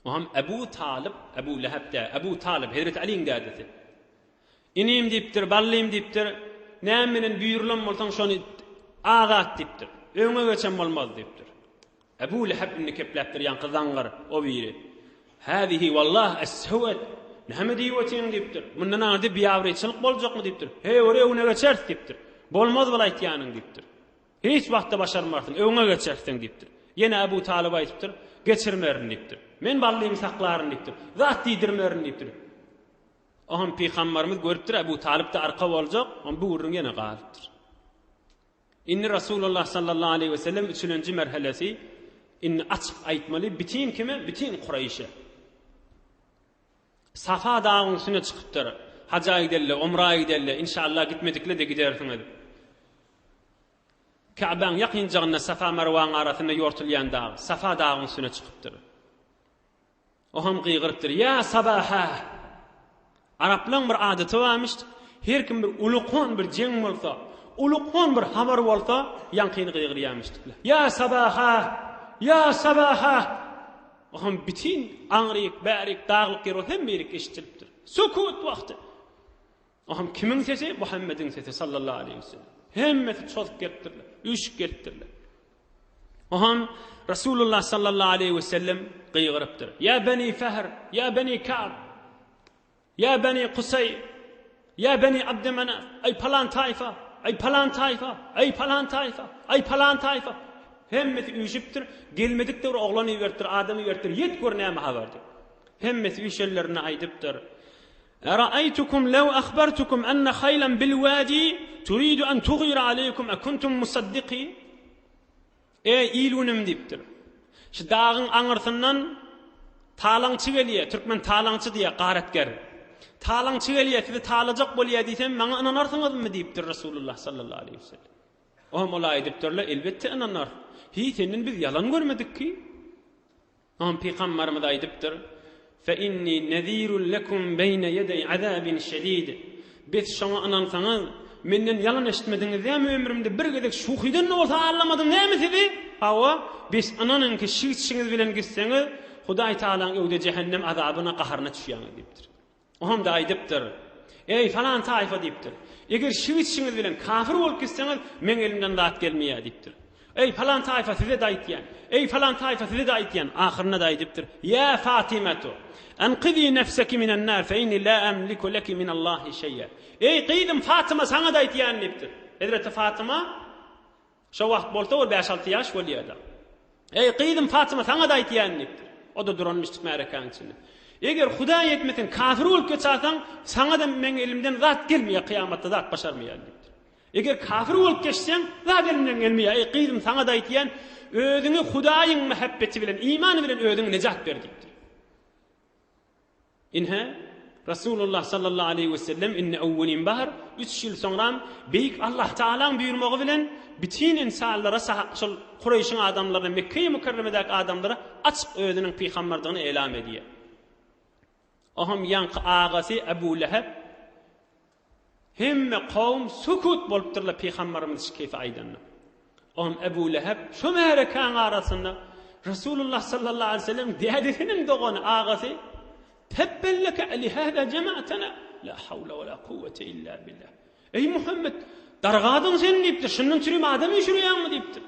Oňam Ebu Talyp, Ebu Leheb däl, Ebu Talyp, Hezreti Alyň dädesi. Inim diýipdir, ballym diýipdir, näme menen buýrulan bolsaň şony azat diýipdir. Öňe geçen bolmaz diýipdir. Ebu Leheb indi kepläpdir ýaňky zaňňar o biri. Häzihi wallah es-sewed. Näme diýip otyň diýipdir. Mundan aňyrda biabraýçylyk boljakmy diýipdir. Heý, bir öňüne geçeris diýipdir. Bolmaz bul aýtýanyň diýipdir. Hiç wagtda başarmarsyň, öňe geçersiň diýipdir. Ýene Ebu Talyp aýdypdyr, Geçirmerin diýipdir. Men ballymy saklaryn diýipdir. Zat diýdirmerin diýipdir. Oňam pygambarymyz görüpdir, Ebu Talyp-da arka boljak, oňam bu gürrüň ýene galypdyr. Indi Rasulullah sallallahu aleýhi we sellem üçülenji merhelesi indi açyk aýtmaly bitin kime? Bitin Kuraýşe. Safa dagyň üstüne çykypdyr. Haja gidelle, umra gidelle, inşallah gitmedikle-de gidersiňiz. Käbäň ýakynjagynda Safa Marwaň arasynda ýortulýan dag, Safa dagyň üstüne çykypdyr. O hem gygyrypdyr, Ýa sabaha! Araplaň bir adaty barmyş, her kim bir ulukan bir jeň bolsa, ulukan bir habar bolsa, ýaňkyny gygyrýarmyşdyklar. Ýa sabaha! Ýa sabaha! O hem bitin aňryk, bärik, daglyk ýer bolsa hemme ýerik eşidilipdir. Sukut wagty. O hem kimiň sesi? Muhammediň sesi sallallahu aleýhi we sellem. Hemmesi çozup gelipdirler, üýşüp gelipdirler. O hem Resulullah sallallahu aleýhi we sellem gygyrypdyr. Ýa Beni Fehr, ýa Beni Ka'b, ýa Beni Kusay, ýa Beni Abdymanaf, aý palan taýfa, aý palan taýfa, aý palan taýfa, aý palan taýfa. Hemmesi üýşüpdir. Gelmedik de bir oglan iberipdir, adam iberipdir. Ýet gör näme habar diýip. Hemmesi üýşenlerinde aýdypdyr. Eraýtukum lew ahbartukum enne haýlan bil wadi turidu en tugyra aleýkum ekuntum musaddiki? Eý, il-günüm diýipdir. Şu dagyň aňyrsyndan talaňçy gelýär, türkmen talaňçy diýýär, garatger. Talaňçy gelýär, sizi talajak bolýar diýsem, maňa ynanarsyňyzmy diýipdir Resulullah sallallahu aleýhi wesellem. Oňa olar aýdypdyrlar, elbetde ynanarys. Hiý, senden biz ýalan görmedik ki. Oňa Pygambarymyz aýdypdyr, Fe inni nezirun lekum beýne ýedeý azabin şedid. Bes şoňa ynansaňyz, menden ýalan eşitmediňiz dämi ömrümde bir gezek şuhydan-da bolsa aldamadyň dämi sizi? Hawa, bes ynanyň ki şigitşiňiz bilen gitseňiz, Hudaý Tagalaň öwde jähennem azabyna, gaharyna düşýäňiz diýipdir. Oňam-da aýdypdyr, Eý, falan taýfa diýipdir. Eger şigitşiňiz bilen kafir bolup gitseňiz, meň elimden zat gelmeýär diýipdir. Eý, falan taýfa size-de aýtýan. Eý, falan taýfa size-de aýtýan. Ahyrynda-da aýdypdyr, Ýa Fatymetu, enkizi nefseki minen-nar fe inni la emliku leki minallahi şeý'a. Eý, gyzym Fatyma saňa-da aýtýan diýipdir. Hezreti Fatyma Şo wagt bolsa ol bäş-alty ýaş bolýar-da. Eý, gyzym Fatyma, saňa-da aýtýan diýipdir. O-da duranmyşdyk märekäň içinde. Eger Hudaý etmesin, kafir bolup geçasaň, saňa-da meň elimden zat gelmeýär, kyýamatda zat başarmaýan diýipdir. Eger kafir bolup geçseň, zat elimden gelmeýär. Eý, gyzym, saňa-da aýtýan, özüňi Hudaýyň mähebbeti bilen, imany bilen özüňi nejat ber diýipdir. Ine, Resulullah sallallahu aleýhi we sellem indi öwwelin bahar, üç ýyl soňram Beýik Allah Tagalaň buýurmagy bilen bütin ynsanlara şol Kureýşiň adamlaryna Mekgeýi Mükerremedäki adamlara açyk özüniň pygamberdigini elam edýär. Oňam ýaňky agasy Ebu Leheb Hemme kowum sukut bolupdyrlar pygambarymyz şu keýfi aýdanda. Oňam Ebu Leheb şo märekäň arasynda Resulullah sallallahu aleyhi ve sellem dädesiniň dogany agasy Tebben leke lihâzâ jema'tena la havle ve la kuvvete illa billah. Eý Muhammed, dargadyň sen diýipdir. Şundan çürim adam üýşürýäňmi diýipdir.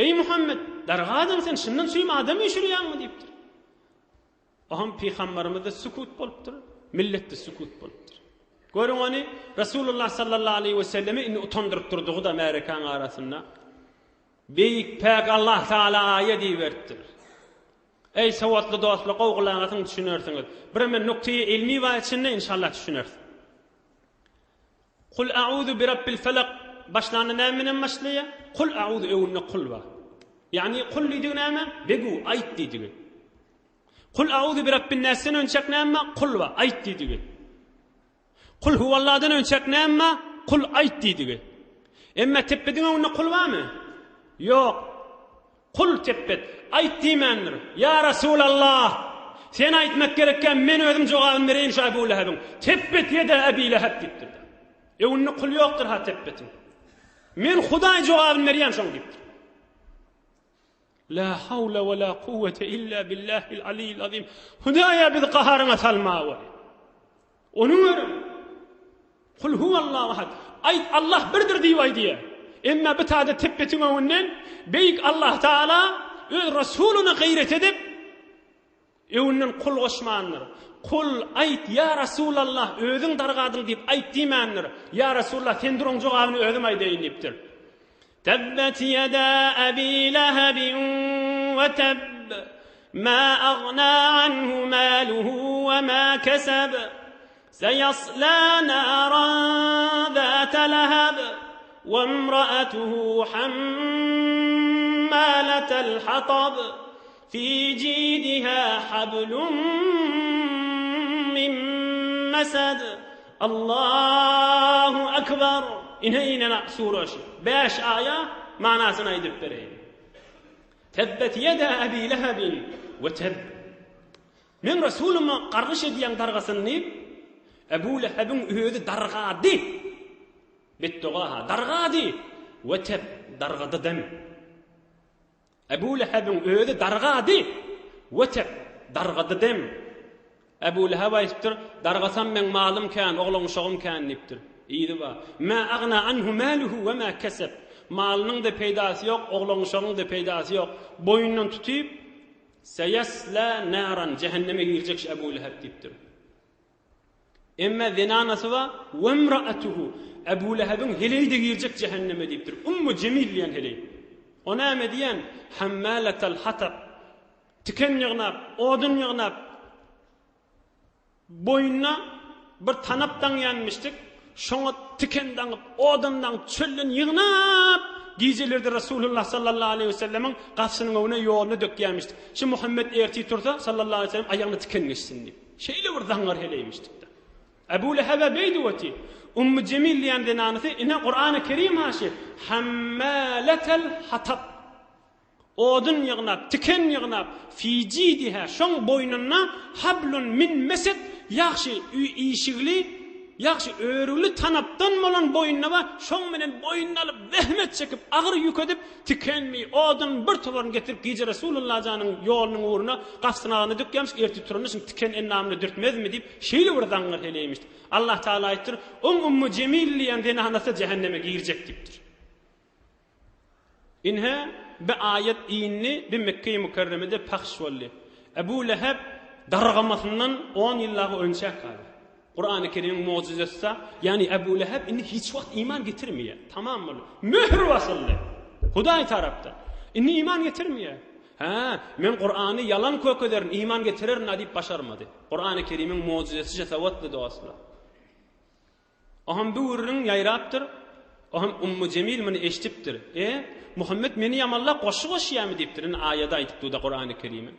Eý Muhammed, dargadyň sen, şundan çürim adam üýşürýäňmi diýipdir. Oňam pygambarymyzda sükut bolupdyr, milletde sükut bolupdyr. Görüň ony, Resulullah sallallahu aleýhi we sellemi indi utandyryp durdugy-da märekäň arasynda. Beýik päk Allah Taala aýat iberipdir. Eý sowatly dostlar, gowy gulak asyň düşünersiňiz. Bireme nukteýi ilmi bar içinde inşallah düşünersiň. Kul a'uzu bi rabbil felak başlanda näme bilen başlaýar? Kul a'uzu öňünde kul bar. Ýagny kul diýdigi näme? Begu, aýt diýdigi. Kul a'uzu bi rabbin nasdan önçek näme bar? Kul bar, aýt diýdigi. Kul huwalladan önçek näme bar? Kul aýt diýdigi. Emma tepbediň öňünde kul barmy? Ýok. Kul tepbet, aýt diýmändir. Ýa Resulallah! Sen aýtmak gerekkä men özüm jogabyny bereýin şu Ebu Lehebiň. Tepbet ýeda Ebi Leheb diýipdir. Öňünde kul ýokdur ha tepbetiň. Men Hudaý jogabyny berýän şoň diýipdir. La hawla we la kuwwete illa billahil aliyyil azim. Hudaýa bizi gaharyňa salma we. Onuň örüm. Kul huwallahu ahad. Aýt Allah birdir diýip aýdýar. Emma bu tada tepbetiň öňünden Beýik Allah Taala öz Resulyna gaýrat edip öňünden kul goşmandyr. Kul aýt ýa Resulallah özüň dargadyň diýip aýt diýmändir. Ýa Resulallah sen dur oň jogabyny özüm aýdaýyn diýipdir. Tebbet ýeda Ebi Lehebin we tebb, ma agna anhu maluhu we ma keseb, seýasla naran zata leheb, we imraatuhu hammalatal hatab, fi jidiha hablum min mesed. Allahu Akbar! Ine inen sure şu. Bäş aýa manasyny aýdyp bereýin. Tebbet ýeda Ebi Lehebin we teb. Men Resulyma gargyş edýän dargasyn diýip, Ebu Lehebiň özi dargady. Betdoga ha, dargady we teb, dargady dem. Ebu Lehebiň özi dargady, wetep, dargady dem. Ebu Leheb aýdypdyr, Dargasam meň malym kän, oglan-uşagym kän diýipdir. Yzy bar. Mä agna anhu maluhu we mä keseb. Malynyň-da peýdasy ýok, oglan-uşagyň-da peýdasy ýok. Boýundan tutyp, Seýesla naran, jähenneme girjek şu Ebu Leheb diýipdir. Emma zenanasy bar, Wemraatuhu, Ebu Lehebiň heleýi-de girjek jähenneme diýipdir. Ummu Jemil diýen heleý. O näme diýen? Hammalatal hatab. Tiken ýygnap, odun ýygnap, boýnuna bir tanap daňýanmyşdyk. Şoňa tiken daňyp, odun daňyp, çölden ýygnap, gijelerde Resulullah sallallahu aleýhi we sellemiň gapysynyň öňüne ýoluna dökýärmişdik. Şu Muhammet ertir tursa, sallallahu aleýhi we sellem aýagyna tiken geçsin diýip. Şeýle bir zaňňar heleýmişdik-de. Ebu Lehebe beýdip otyr. Ummu Jemil diýen zenanysy, ine Kurany Kerim haşy, Hammaletel hatab. Odun ýygnap, tiken ýygnap, fi jidiha, şoň boýnunda hablun min mesed, ýagşy işigli, ýagşy örügli tanapdan bolan boýnunda bar, şoň bilen boýnuna alyp, zähmet çekip, agyr ýük edip, Tikenmi, odun bir toparyny getirip gije Resulullah janyň ýolunyň ugruna gapysynyň agzyna dökýärmiş, ertir turanda şuny tiken endamyna dürtmezmi diýip, şeýle bir zaňňar heleýmişdi. Allah Tagala aýtdyr, Oň Ummu Jemil diýen zenanasy jähenneme girjek diýipdir. Ine, bi aýat indi bi Mekgeýi Mükerremede pahş boldy. Ebu Leheb dargamasyndan on ýyl dagy önçäk galdy. Kurany Kerimiň mugjyzasy, ýagny Ebu Leheb indi hiç wagt iman getirmeýär. Tamam boldy. Möhür basyldy. Hudaý tarapdan. Indi iman getirmeýär. Hä, men Kurany ýalan kökederin, iman getirerin-a diýip başarmady. Kurany Kerimiň mugjyzasy sowatly dostlar. Oham bu gürrüň ýaýrapdyr. Oham Ummu Jemil muny eşidipdir. E, Muhammet meni ýamanlap goşgy goşýarmy diýipdir. Indi aýady aýdyp dur-da Kurany Kerime.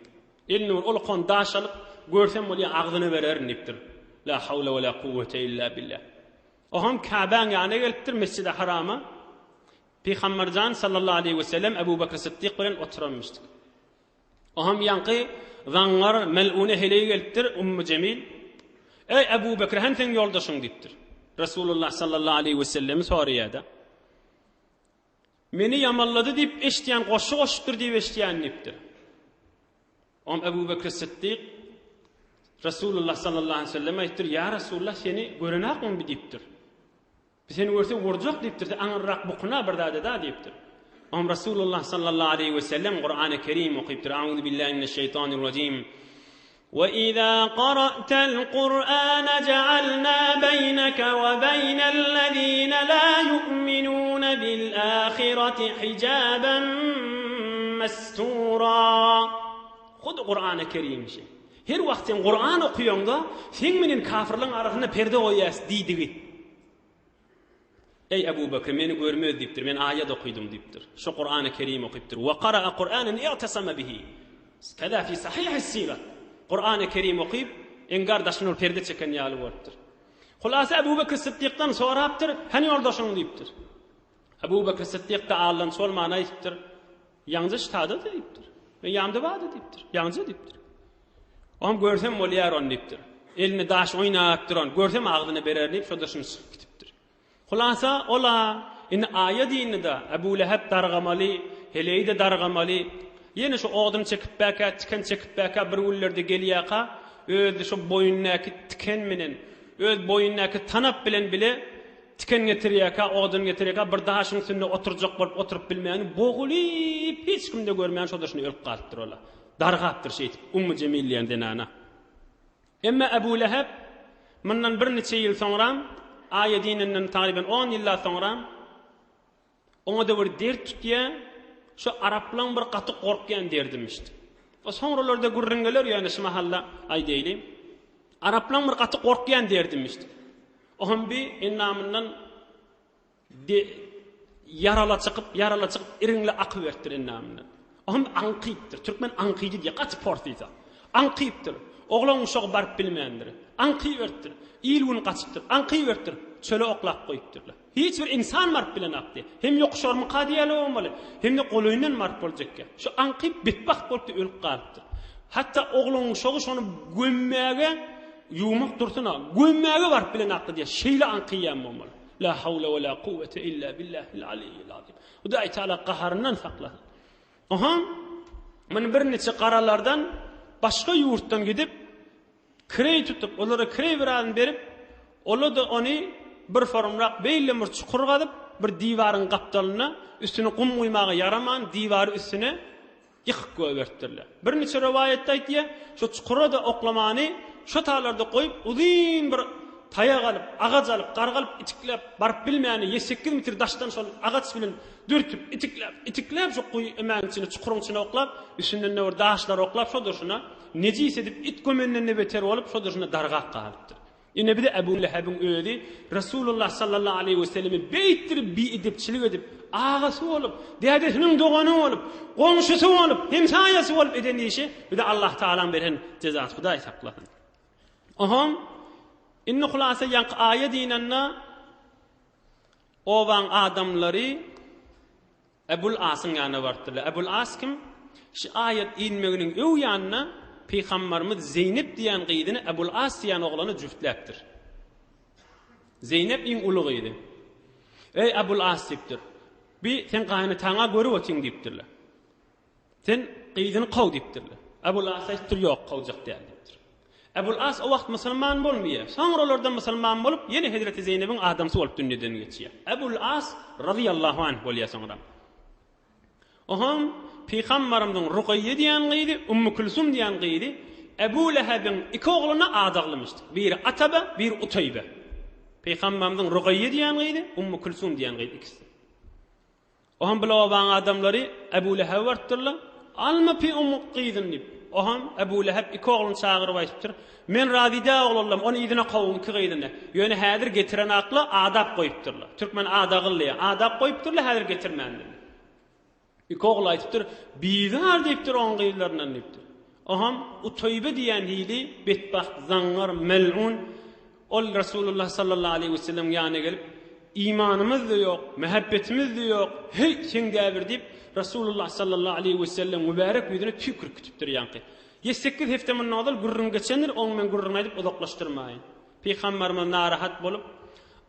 Eline bir ulkan daş alyp, görsem bolýa agzyna bererin diýipdir. La hawla we la kuwwete illa billah. Oham Käbäň ýanyna gelipdir, Mesjidi Harama. Pygamberjan sallallahu aleýhi we sellem Ebu Bekr Sytdyk bilen oturanmyşdyk. Oham ýaňky zaňňar melune heleý gelipdir, Ummu Jemil. Eý Ebu Bekr, hem seň ýoldaşyň diýipdir. Resulullah sallallahu aleýhi we sellemi soraýar-da. Meni ýamanlady diýip eşidýän, goşgy goşupdyr diýip eşidýän diýipdir. Oňa Ebu Bekr Sytdyk Resulullah sallallahu aleyhi ve sellem aýtdyr, Ýa Resulullah seni görenakmy bi diýipdir. Bi seni görse urjak diýipdir, sen aňyrrak bukuna bir zat eda diýipdir. Oňa Resulullah sallallahu aleyhi ve sellem Kur'an-ı Kerim okypdyr. Auzu billahi mineşşeýtanirrajim. وَإِذَا قَرَأْتَ الْقُرْآنَ جَعَلْنَا بَيْنَكَ وَبَيْنَ الَّذ۪ينَ لَا يُؤْمِنُونَ بِالْآخِرَةِ حِجَابًا مَسْتُورًا Hut Kur'an-ı Kerim şi. Her wagt sen Kur'an okuýaňda, seň menen kafirleň arasynda perde goýýas diýdigi. Eý, Ebu Bekr, meni görmez diýipdir, men aýat okydym diýipdir. Şu Kurany Kerim okypdyr. Wa qara'a Kur'anen i'tasama bihi. Keza fi sahihis sirat. Kurany Kerim okyp, engar daşyna bir perde çeken ýaly bolupdyr. Hulasa Ebu Bekr Syddykdan sorapdyr, Hany ýoldaşyň diýipdir. Ebu Bekr Syddyk da aldançy bolman aýdypdyr, Ýaňja ştada-da diýipdir. Men ýanymda bardy diýipdir. Ýaňja diýipdir. Oňam görsem bolýar ony diýipdir. Elinde daş oýnap duran, görsem agzyna berer diýip, şo daşyny çykyp gidipdir. Hulasa, ol-a indi aýa diýindi-de, Ebu Leheb dargamaly, heleýi-de dargamaly. Ýene şu odun çekip bäkä, tiken çekip bäkä bir günlerde gelýärka, özi şo boýundaky tiken menen, öz boýundaky tanap bilen bile Tiken getirýärkä, odun getirýärkä bir daşyň üstünde oturjak bolup oturyp bilmän, bogulyp, hiç kimde görmän şo daşyna ölüp galypdyr ola. Dargapdyr şeýdip Ummu Jemil diýen zenana. Emma Ebu Leheb mundan birniçe ýyl soňram, aýat inenden tagryban on ýyllap soňram, Oňa-da bir dert tutýa, şo araplaň bir gaty gorkýan derdimişdi. O soňralarda gürrüň geler, ýöne şu mahalda aýdaýly. Araplaň bir gaty gorkýan derdimişdi. Oňam bi endamyndan de ýarala çykyp, ýarala çykyp iriňli akyberipdir endamyndan. Oňam aňkypdyr. Türkmen aňkydy diýýär, gaty porsysa. Aňkypdyr. Oglan uşagy baryp bilmändir. Aňkyberipdir. Il-gün gaçypdyr. Aňkyberipdir. Çöle oklap goýupdyrlar. Hiç bir ynsan baryp bilenakdy. Hem ýokuşarmyka diýýärler bolmaly, hem-de golaýyndan baryp boljakka. Şu aňkyp betbagt bolupdy, ölüp galypdyr. Hatda oglan-uşagy şony gömmäge, ýuwmak dursun-a, gömmäge baryp bilenakdy diýýär. Şeýle aňkyýan bolmaly. La hawla we la kuwwete illa billahil aliyyil azim. Hudaý Teala gaharyndan saklasyn. Oha, muny birniçe garalardan başga ýurtdan gidip, Kireý tutup, olara kireý birazyny berip, ola-da ony bir forumrak beýle bir çukur gazyp, bir diwaryň gapdalynda üstüne gum guýmaga ýaraman, diwary üstüne ýykyp goýberipdirler. Birniçe rowaýatda aýtýar, şo çukura-da oklamany şo talarda goýup, uzyn bir taýak alyp, agaç alyp, garga alyp itikläp, baryp bilmäni ýedi-sekiz metr daşdan şol agaç bilen dürtüp, itikläp, itikläp şo guýy emäň içine, çukuryň içine oklap, üstünden-de bir daşlar oklap, şo durşuna Nejis edip it gömenden-de beter bolup, şo durşuna dargap galypdyr. Ine bir-de Ebu Lehebiň özi Resulullah sallallahu aleýhi we sellemi beýtdirip biedepçilik edip, agasy bolup, dädesiniň dogany bolup, goňşusy bolup, hemsaýasy bolup eden işi bize Allah Tagalaň beren jezasy Hudaý saklasyn. Ohoň indi hulasa ýaňky aýa dynanda obaň adamlary Ebul Asyň ýanyna barypdyrlar. Ebul As kim? Şu aýat inmeginiň öň ýanyna Pygambarymyz Zeýnep diýen gyzyny Ebul As diýen oglana jübtläpdir. Zeýnep iň uly gyzy. Eý Ebul As diýipdir. Bi sen gaýynataňa görüp otyň diýipdirler. Sen gyzyny kow diýipdirler. Ebul As aýdypdyr, ýok, kowjak däl diýipdir. Ebul As o wagt musulman bolmaýar. Soňralarda musulman bolup, ýene hezreti Zeýnebiň adamsy bolup dünýeden geçýär. Ebul As razyýallahu anh bolýar soňra. Oňam pygambarymyzyň Rugaýýa diýen gyzy, Ummu Külsum diýen gyzy Ebu Lehebiň iki ogluna adaglymyşdy. Biri Ataba, biri Utaýba. Pygambarymyzyň Rugaýýa diýen gyzy, Ummu Külsum diýen gyzy ikisi. Oňam bile obaň adamlary Ebu Lehebe barypdyrlar. Alma pi oň gyzyny diýip. Oňam Ebu Leheb iki ogluny çagyryp aýdypdyr. Men razy däl oglanlam, ony yzyna kowuň iki gyzyny. Ýöne häzir getiren akla adap goýupdyrlar. Türkmen adagyl diýýär. Adap goýupdyrlar, häzir getirmändirler. Iki ogly aýdypdyr, Bizar diýipdir oň gyzlaryndan diýipdir. Oham Utaýbe diýen hili betbagt, zaňňar, mel'un ol Resulullah sallallahu aleýhi we sellemiň ýanyna gelip, Imanymyz-da ýok, mähebbetimiz-de ýok, heý, seň däbir diýip, Resulullah sallallahu aleýhi we sellem mübärek ýüzüne tüýkürip gitipdir ýaňky. Ýe-sekiz hepde mundan ozal gürrüň geçendir, oň men gürrüňini aýdyp uzaklaşdyrmaýyn. Pygamberimiz narahat bolup,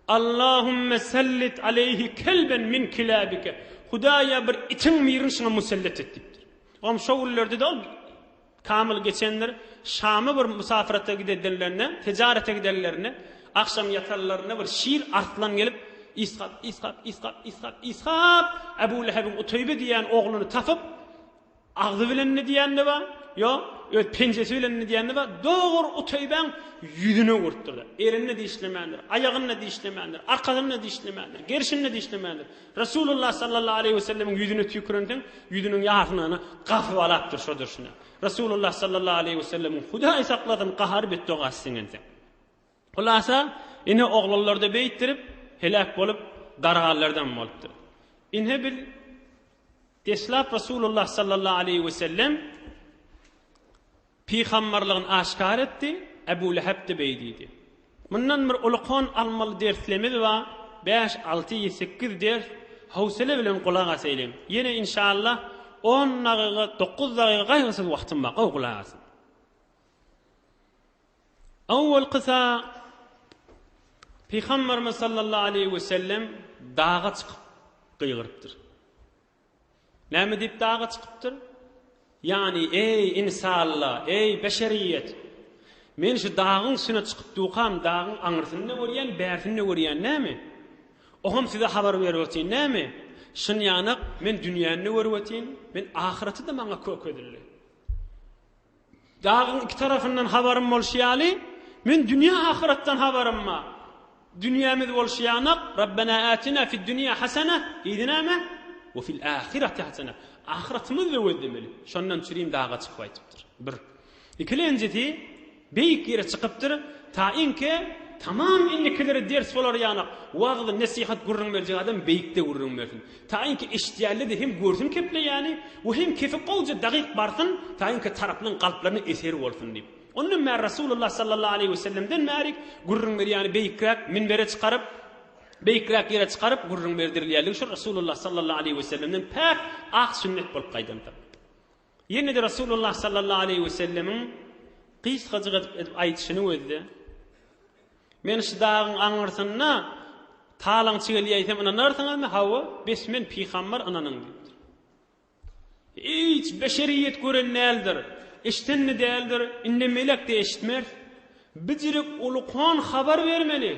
Allahümme sellit aleýhi kelben min kilabike, Hudaýa bir itiň birini şuňa musellet et diýipdir. Oňam şo günlerde-de ol kamyl geçendir. Şama bir musafyrata gidenlerinde, tijarete gidenlerinde, agşam ýatanlarynda bir şir arslan gelip, ysgap, ysgap, ysgap, ysgap, ysgap, Ebu Lehebiň Uteýbe diýen ogluny tapyp, Agzy bilen-de diýende bar, ýok, öz penjesi bilen-de diýende bar, dogry Uteýbäň ýüzüne urupdyr-da. Elini-de dişlemändir, aýagyny-da dişlemändir, arkasyny-da dişlemändir, gerşini-de dişlemändir. Resulullah sallallahu aleýhi we sellemiň ýüzüne tüýkürensoň, ýüzüniň ýarysyny gasyp alapdyr şo durşuna. Resulullah sallallahu aleýhi we sellemiň Hudaý saklasyn gahary betdogasy siňensoň. Hulasa, ine oglanlar-da beýtdirip, heläk bolup, garganlardan bolupdyr. Ine biz deslap Resulullah sallallahu aleýhi we sellem Pygamberligini aşgär etdi, Ebu Leheb-de beý diýdi. Mundan bir ulkan almaly derslemiz bar, bäş, alty, sekiz ders, howsele bilen gulak asaýlyň. Ýene inşallah on dagyga, dokuz dagyga gaýgysyz wagtym bar, gowy gulak asyň. Owalkysa Pygamberimiz sallallahu aleýhi we sellem daga çykyp gygyrypdyr. Näme diýip daga çykypdyr? Ýagny, eý, insalla, eý, beşeriýet! Men şu dagyň üstüne çykyp dukam, dagyň aňyrsyny-da görýän, bärsini-de görýän näme? Oňam size habar berip otyryn näme? Şunýanak men dünýäni-de görüp otyryn, men ahyreti-de maňa kökezildi. Dagyň iki tarapyndan habarym bolşy ýaly, men dünýä ahyretden habarym bar. Dünýämiz bolşy ýanak, Rabbena atina fid dünýä hasana, yzy näme? We fil ahireti hasana. Ahyretimizi-de gözlemeli. Şondan çürim daga çykyp aýdypdyr. Bir. Ikilenjisi, Beýik ýere çykypdyr, tainki tamam indikilere ders bolar ýanak, wagyz, nesihat gürrüň berjek adam beýikde gürrüň bersin. Tainki eşidýänler-de hem görsün kepleýäni we hem kefi gowja dagyk barsyn, tainki taraplaryň kalplaryna eseri bolsun diýip. Ondan bäri Rasulullah sallallahu aleýhi we sellemden bärik gürrüň berýäni beýikräk minbere çykaryp, beýikräk ýere çykaryp gürrüň berdirilýänligi şu Rasulullah sallallahu aleýhi we sellemden päk ak sünnet bolup gaýdandyr. Ýene-de Resulullah sallallahu aleýhi we sellemiň gysgajyk edip edip aýdyşyny gözle. Men şu dagyň aňyrsynda talaňçy gelýäýsem ynanarsyňyzmy? Hawa, bes men pygamber ynanyň diýipdir. Hiç beşeriýet gören däldir, eşiden-de däldir, indi melek-de eşitmez. Bijirek ulukan habar bermeli.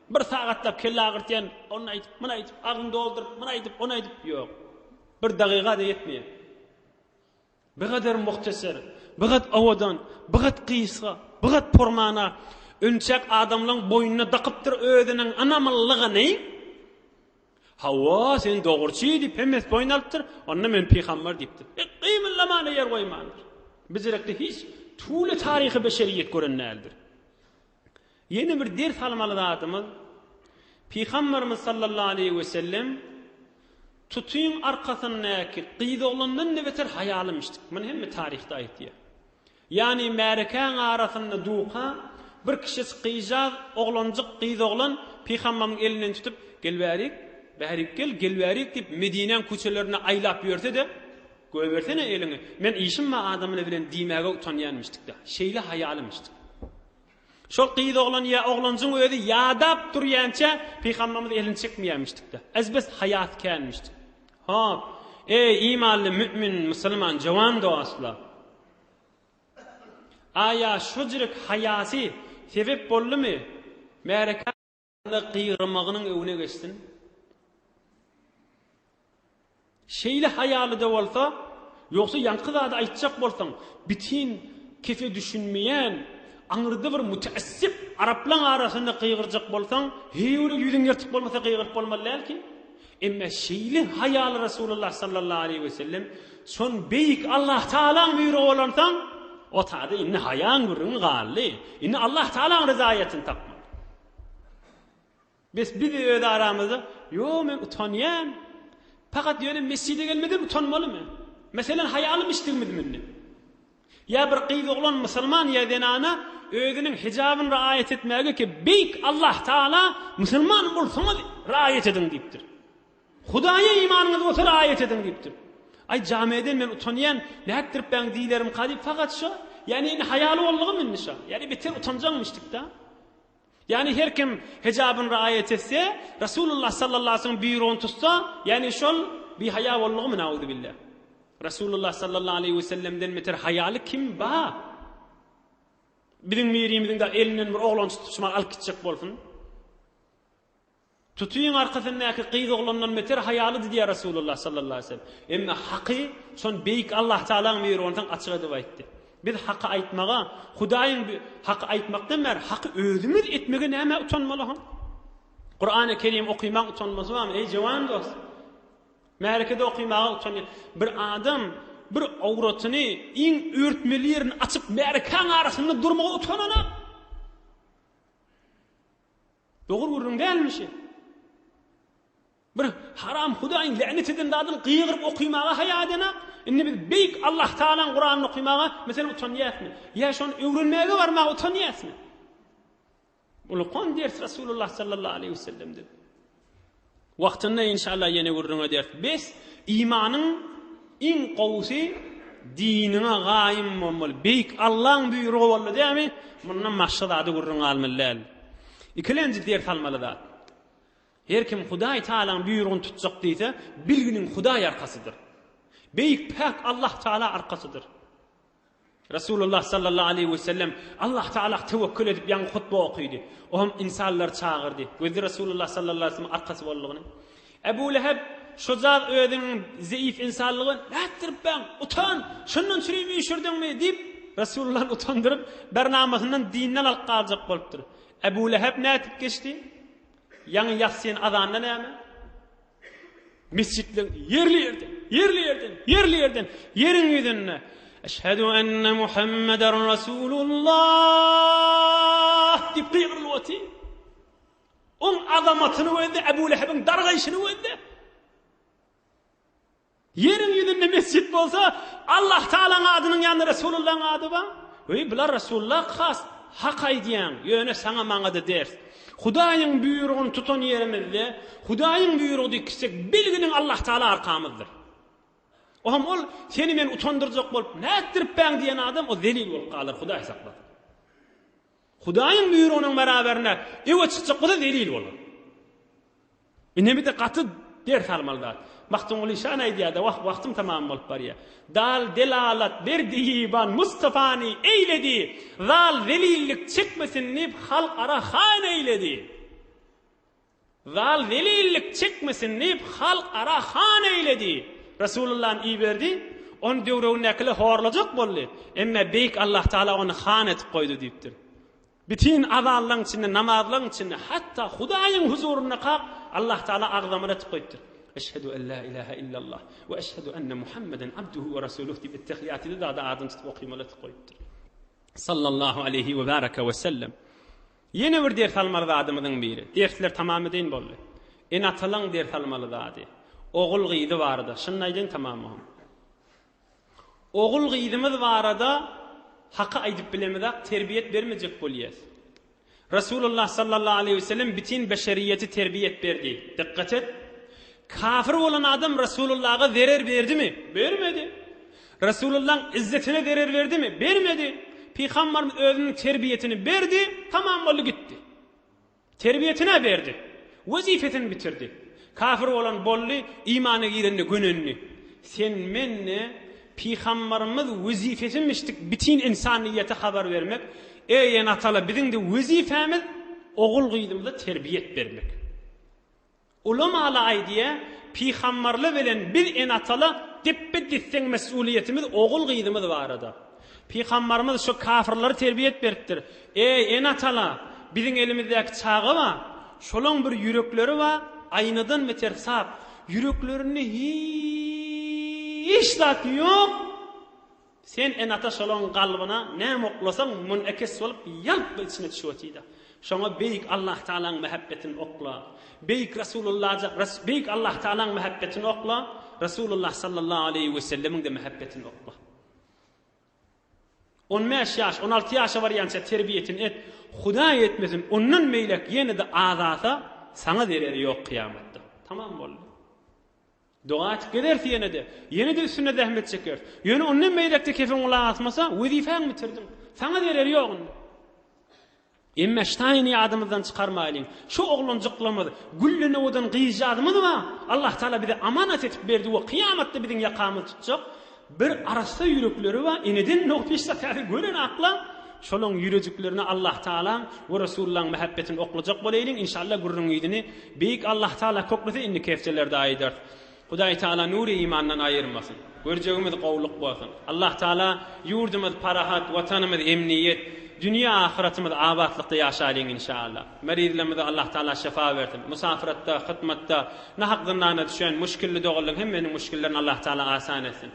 Bir sagatlap kelle agyrtýan, ony aýdyp, muny aýdyp, agzyny dolduryp, muny aýdyp, ony aýdyp, ýok. Bir dagyga-da ýetmeýär. Bigader muhteser, bigat owadan, bigat gysga, bigat pormana. Önçäk adamlaň boýnuna dakypdyr özüniň ynamlylygyny. Hawa, sen dogruçy diýip hemmesi boýun alypdyr. Onda men pygamber diýipdir. E, gymyldamana ýer goýmandyr. Bizirekde hiç tule taryhy beşeriýet gören däldir. Ýene bir ders almaly zadymyz, Pygamberimiz sallallahu aleýhi we sellem tutyň arkasyndaky gyz oglandan-da beter haýalymyşdyk. Muny hemme taryhda aýtýar. Ýagny märekäň arasynda duka bir kişisi gyzjaz, oglanjyk, gyz oglan Pygamberimiň elinden tutup, Gel bärik, bärik gel, gel bärik diýip Medinäň köçelerinde aýlap ýörse-de, Goýbersene eliňi, men işim bar adamyna bilen diýmäge utanýanmyşdyk-da. Şeýle haýalymyşdyk. Şol gyz oglan ýa oglanjyň özi ýadap durýança pygamberimiz elini çekmeýärmişdik-de. Ezbes haýasy känmişdik. Hop, eý imanly mümin, musulman, jowan dostlar! Aýa şo jürek haýasy sebep boldumy? Märekä gygyrmagynyň öňüne geçsin. Şeýle haýaly-da bolsa, ýogsa ýaňky zady aýtjak bolsaň, bitin kefe düşünmeýän, aňyrda bir müteessip araplaň arasynda gygyrjak bolsaň, heý-bir ýüzüň ýyrtyk bolmasa gygyryp bolmaly däl ki. Emme şeýle haýaly Resulullah sallallahu aleýhi we sellem şon beýik Allah Tagalaň buýrugy bolansoň, o tada indi haýaň gürrüňi galdy. Indi Allah Tagalaň ryzaýatyny tapmaly. Bes biz öz aramyzda, Ýok, men utanýan. Fakat ýöne mesjide gelmeden utanmalymy? Meselen, haýalym içdigimizmi indi? Ýa bir gyz oglan musulman ýa zenana özüniň hijabyny raýat etmäge ki beýik Allah Taala musulman bolsaňyz raýat ediň diýipdir. Hudaýa imanyňyz bolsa raýat ediň diýipdir. Aý jameden men utanýan, nätdirip bäň diýlerimka diýip fakat şo, ýani indi haýaly boldugym indi şo. Ýani beter utanjaňmyşdyk-da. Ýani her kim hijabyny raýat etse, Resulullah sallallahu aleyhi ve sellem buýrugyny tutsa, ýani şol bihaýa boldugymy nauzubilla. Resulullah sallallahu aleyhi ve sellemden beter haýaly kim ba? Biziň birimiziň de elinden bir oglan tutup şumal alyp gitjek bolsun. Tutyň arkasyndaky gyz oglandan beter haýalydy diýýär Resulullah sallallahu aleyhi ve sellem. Emma haky şon beýik Allah Taalaň buýrugyny soň açyk edip aýtdy. Biz haky aýtmaga, Hudaýyň haky aýtmakdan bäri haky özümiz etmege nämä utanmaly hon? Kurany Kerim okymaň utanmasy barmy eý jowan dost? Märekede okymaga utanýan bir adam bir awratyny iň örtmeli ýerini açyp märekäň arasynda durmaga utanana. Dogry gürrüň dälmi şi? Bir haram Hudaýyň länet eden zadyny gygyryp okymaga haýa edenak. Indi biz beýik Allah Tagalaň Kuranyny okymaga meselem utanýasmy? Ýa şony öwrenmäge barmaga utanýasmy? Ulukan ders Rasulullah sallallahu aleyhi ve sellemden. Wagtynda inşallah ýene gürrüň ederis. Bes imanyň iň gowusy diniňe gaýym bolmaly. Beýik Allaň buýrugy boldy dämi? Mundan başga zady gürrüň almaly däl. Ikilenji ders almaly zat. Her kim Hudaý Tagalaň buýrugyny tutjak diýse, bilginiň Hudaý arkasydyr. Beýik päk Allah Tagala arkasydyr. Resulullah sallallahu aleýhi we sellem Allah Tagala tewekkül edip ýaňy hutba okydy. O hem ynsanlary çagyrdy. Gözdi Resulullah sallallahu aleýhi we sellem arkasy boldugyny. Ebu Leheb şojaz özüniň zeýif ynsanlygy nätdirip bäň, utan, şundan çürim üýşürdiňmi diýip Resulullany utandyryp, bernamasyndan dinden alyp galjak bolupdyr. Ebu Leheb nätip geçdi? Ýaňy ýassyn azanda näme? Mesjitleň ýerli ýerden, ýerli ýerden, ýerli ýerden, ýeriň ýüzünde Eşhedü enne Muhammeden Rasulullah diýip gygyrylyp otyr. Oň azamatyny gözle, Ebu Lehebiň dargaýşyny gözle. Ýeriň ýüzünde mesjit bolsa, Allah Tagalaň adynyň ýanynda Resulullaň ady bar. Weý, bular Resulullah has hak aýdýaň, ýöne saňa maňada ders. Hudaýyň buýrugyny tutan ýerimizde, Hudaýyň buýrugy diýip gitsek, bilginiň Allah Tagala arkamyzdyr. Ohm ol seni men utandyrjak bolup nätdiripbäň diýen adam o zelil bolup galar, Hudaý saklasyn. Hudaýyň buýrugynyň beraberinde öňe çykjak bolsa zelil bolar. Ine bir-de gaty ders almaly zat. Magtymguly şan aýdýar-da, wah, wagtym tamam bolup barýar. Dal delalat berdi iban Mustafany eýledi, zal zelillik çekmesin diýip halk ara han eýledi. Zal zelillik çekmesin diýip halk ara han eýledi. Resulullany iberdi, ony döwregindäkiler horlajak boldy. Emma beýik Allah Taala ony han edip goýdy diýipdir. Bütin azanlaryň içinde, namazlaryň içinde, hatda Hudaýyň huzuryndakak Allah Taala agzamyny edip goýupdyr. Eşhedü en la ilahe illallah we eşhedü enne Muhammeden abduhu we rasuluh diýip ettehiýatyda zada adyny tutup okymaly edip goýupdyr. Sallallahu aleýhi we baraka we sellem. Ýene bir ders almaly zadymyzyň biri. Dersler tamam edeýin boldy. Ene-atalaň ders almaly zady. Ogul-gyzy barada. Şuny aýdaýyn tamam oňa. Ogul-gyzymyz barada haky aýdyp bilemizak, terbiýet bermejek bolýas. Resulullah sallallahu aleýhi we sellem bütin beşeriýeti terbiýet berdi. Dykgat et! Kafir bolan adam Resulullaha zerer berdimi? Bermedi. Resulullahyň izzetine zerer berdimi? Bermedi. Pygambarymyz özüniň terbiýetini berdi, tamam boldy gitdi. Terbiýetine berdi. Wezipesini bitirdi. Kafir bolan boldy, imana girende gönendi. Sen men-de Pygambarymyz wezipesimişdik bitin ynsanyýete habar bermek. Eý ene-atala biziň-de wezipemiz ogul-gyzymyza terbiýet bermek. Ulamala aýdýa, Pygambarla bilen biz ene-atala depbe-desseň mesulyýetimiz ogul-gyzymyz barada. Pygambarymyz şo kafyrlara terbiýet beripdir. Eý, ene-atala, biziň elimizdäki çaga bar, şolaň bir ýürekleri bar, aýnadan beter sap, ýüreklerinde hiç zat ýok, Sen ene-ata şolaň galbyna näme oklasaň munekes bolup ýalp içine düşüp otyda. Şoňa beýik Allah Tagalaň mähebbetini okla. Beýik Rasulullah beýik Allah Tagalaň mähebbetini okla, Rasulullah sallallahu aleýhi we sellemiň-de mähebbetini okla. On bäş ýaş, 16 ýaşa barýança terbiýesini et. Hudaý etmesin, ondan beýläk ýene-de azasa, saňa zereri ýok kyýamatda. Tamam boldy. Doga etip gezeris ýene-de. Ýene-de üstünde zähmet çekeris. Ýöne ondan beýläk-de kefeň gulak asmasa, wezipäňi bitirdiň. Saňa zereri ýok indi. Emme ştaýyny ýadymyzdan çykarmaýlyň. Şu oglanjyklarymyz, gülli owadan gyzjazymyz bar. Allah Taala bize amanat etip berdi we kyýamatda biziň ýakamyzy tutjak bir arassa ýürekleri bar. Eneden dogdy hiç zat häzir gören akla. Şolaň ýürejiklerine Allah Taalaň we Resulullaň mähebbetini oklajak bolaýlyň. Inşallah gürrüň yzyny Beýik Allah Taala köklese indiki hepdelerde aýdarys. Hudaý Taala nury imandan aýyrmasyn. Görjegimiz gowluk bolsun. Allah Taala ýurdumyz parahat, watanymyz emniýet, dünýe ahyratymyz abatlykda ýaşalyň inşallah. Merizlerimize Allah Taala şefa bersin. Musafiratda, hytmatda, nahak zyndana düşen muşkilli doganlaryň hemmeniň muşkillerini Allah Taala asan etsin.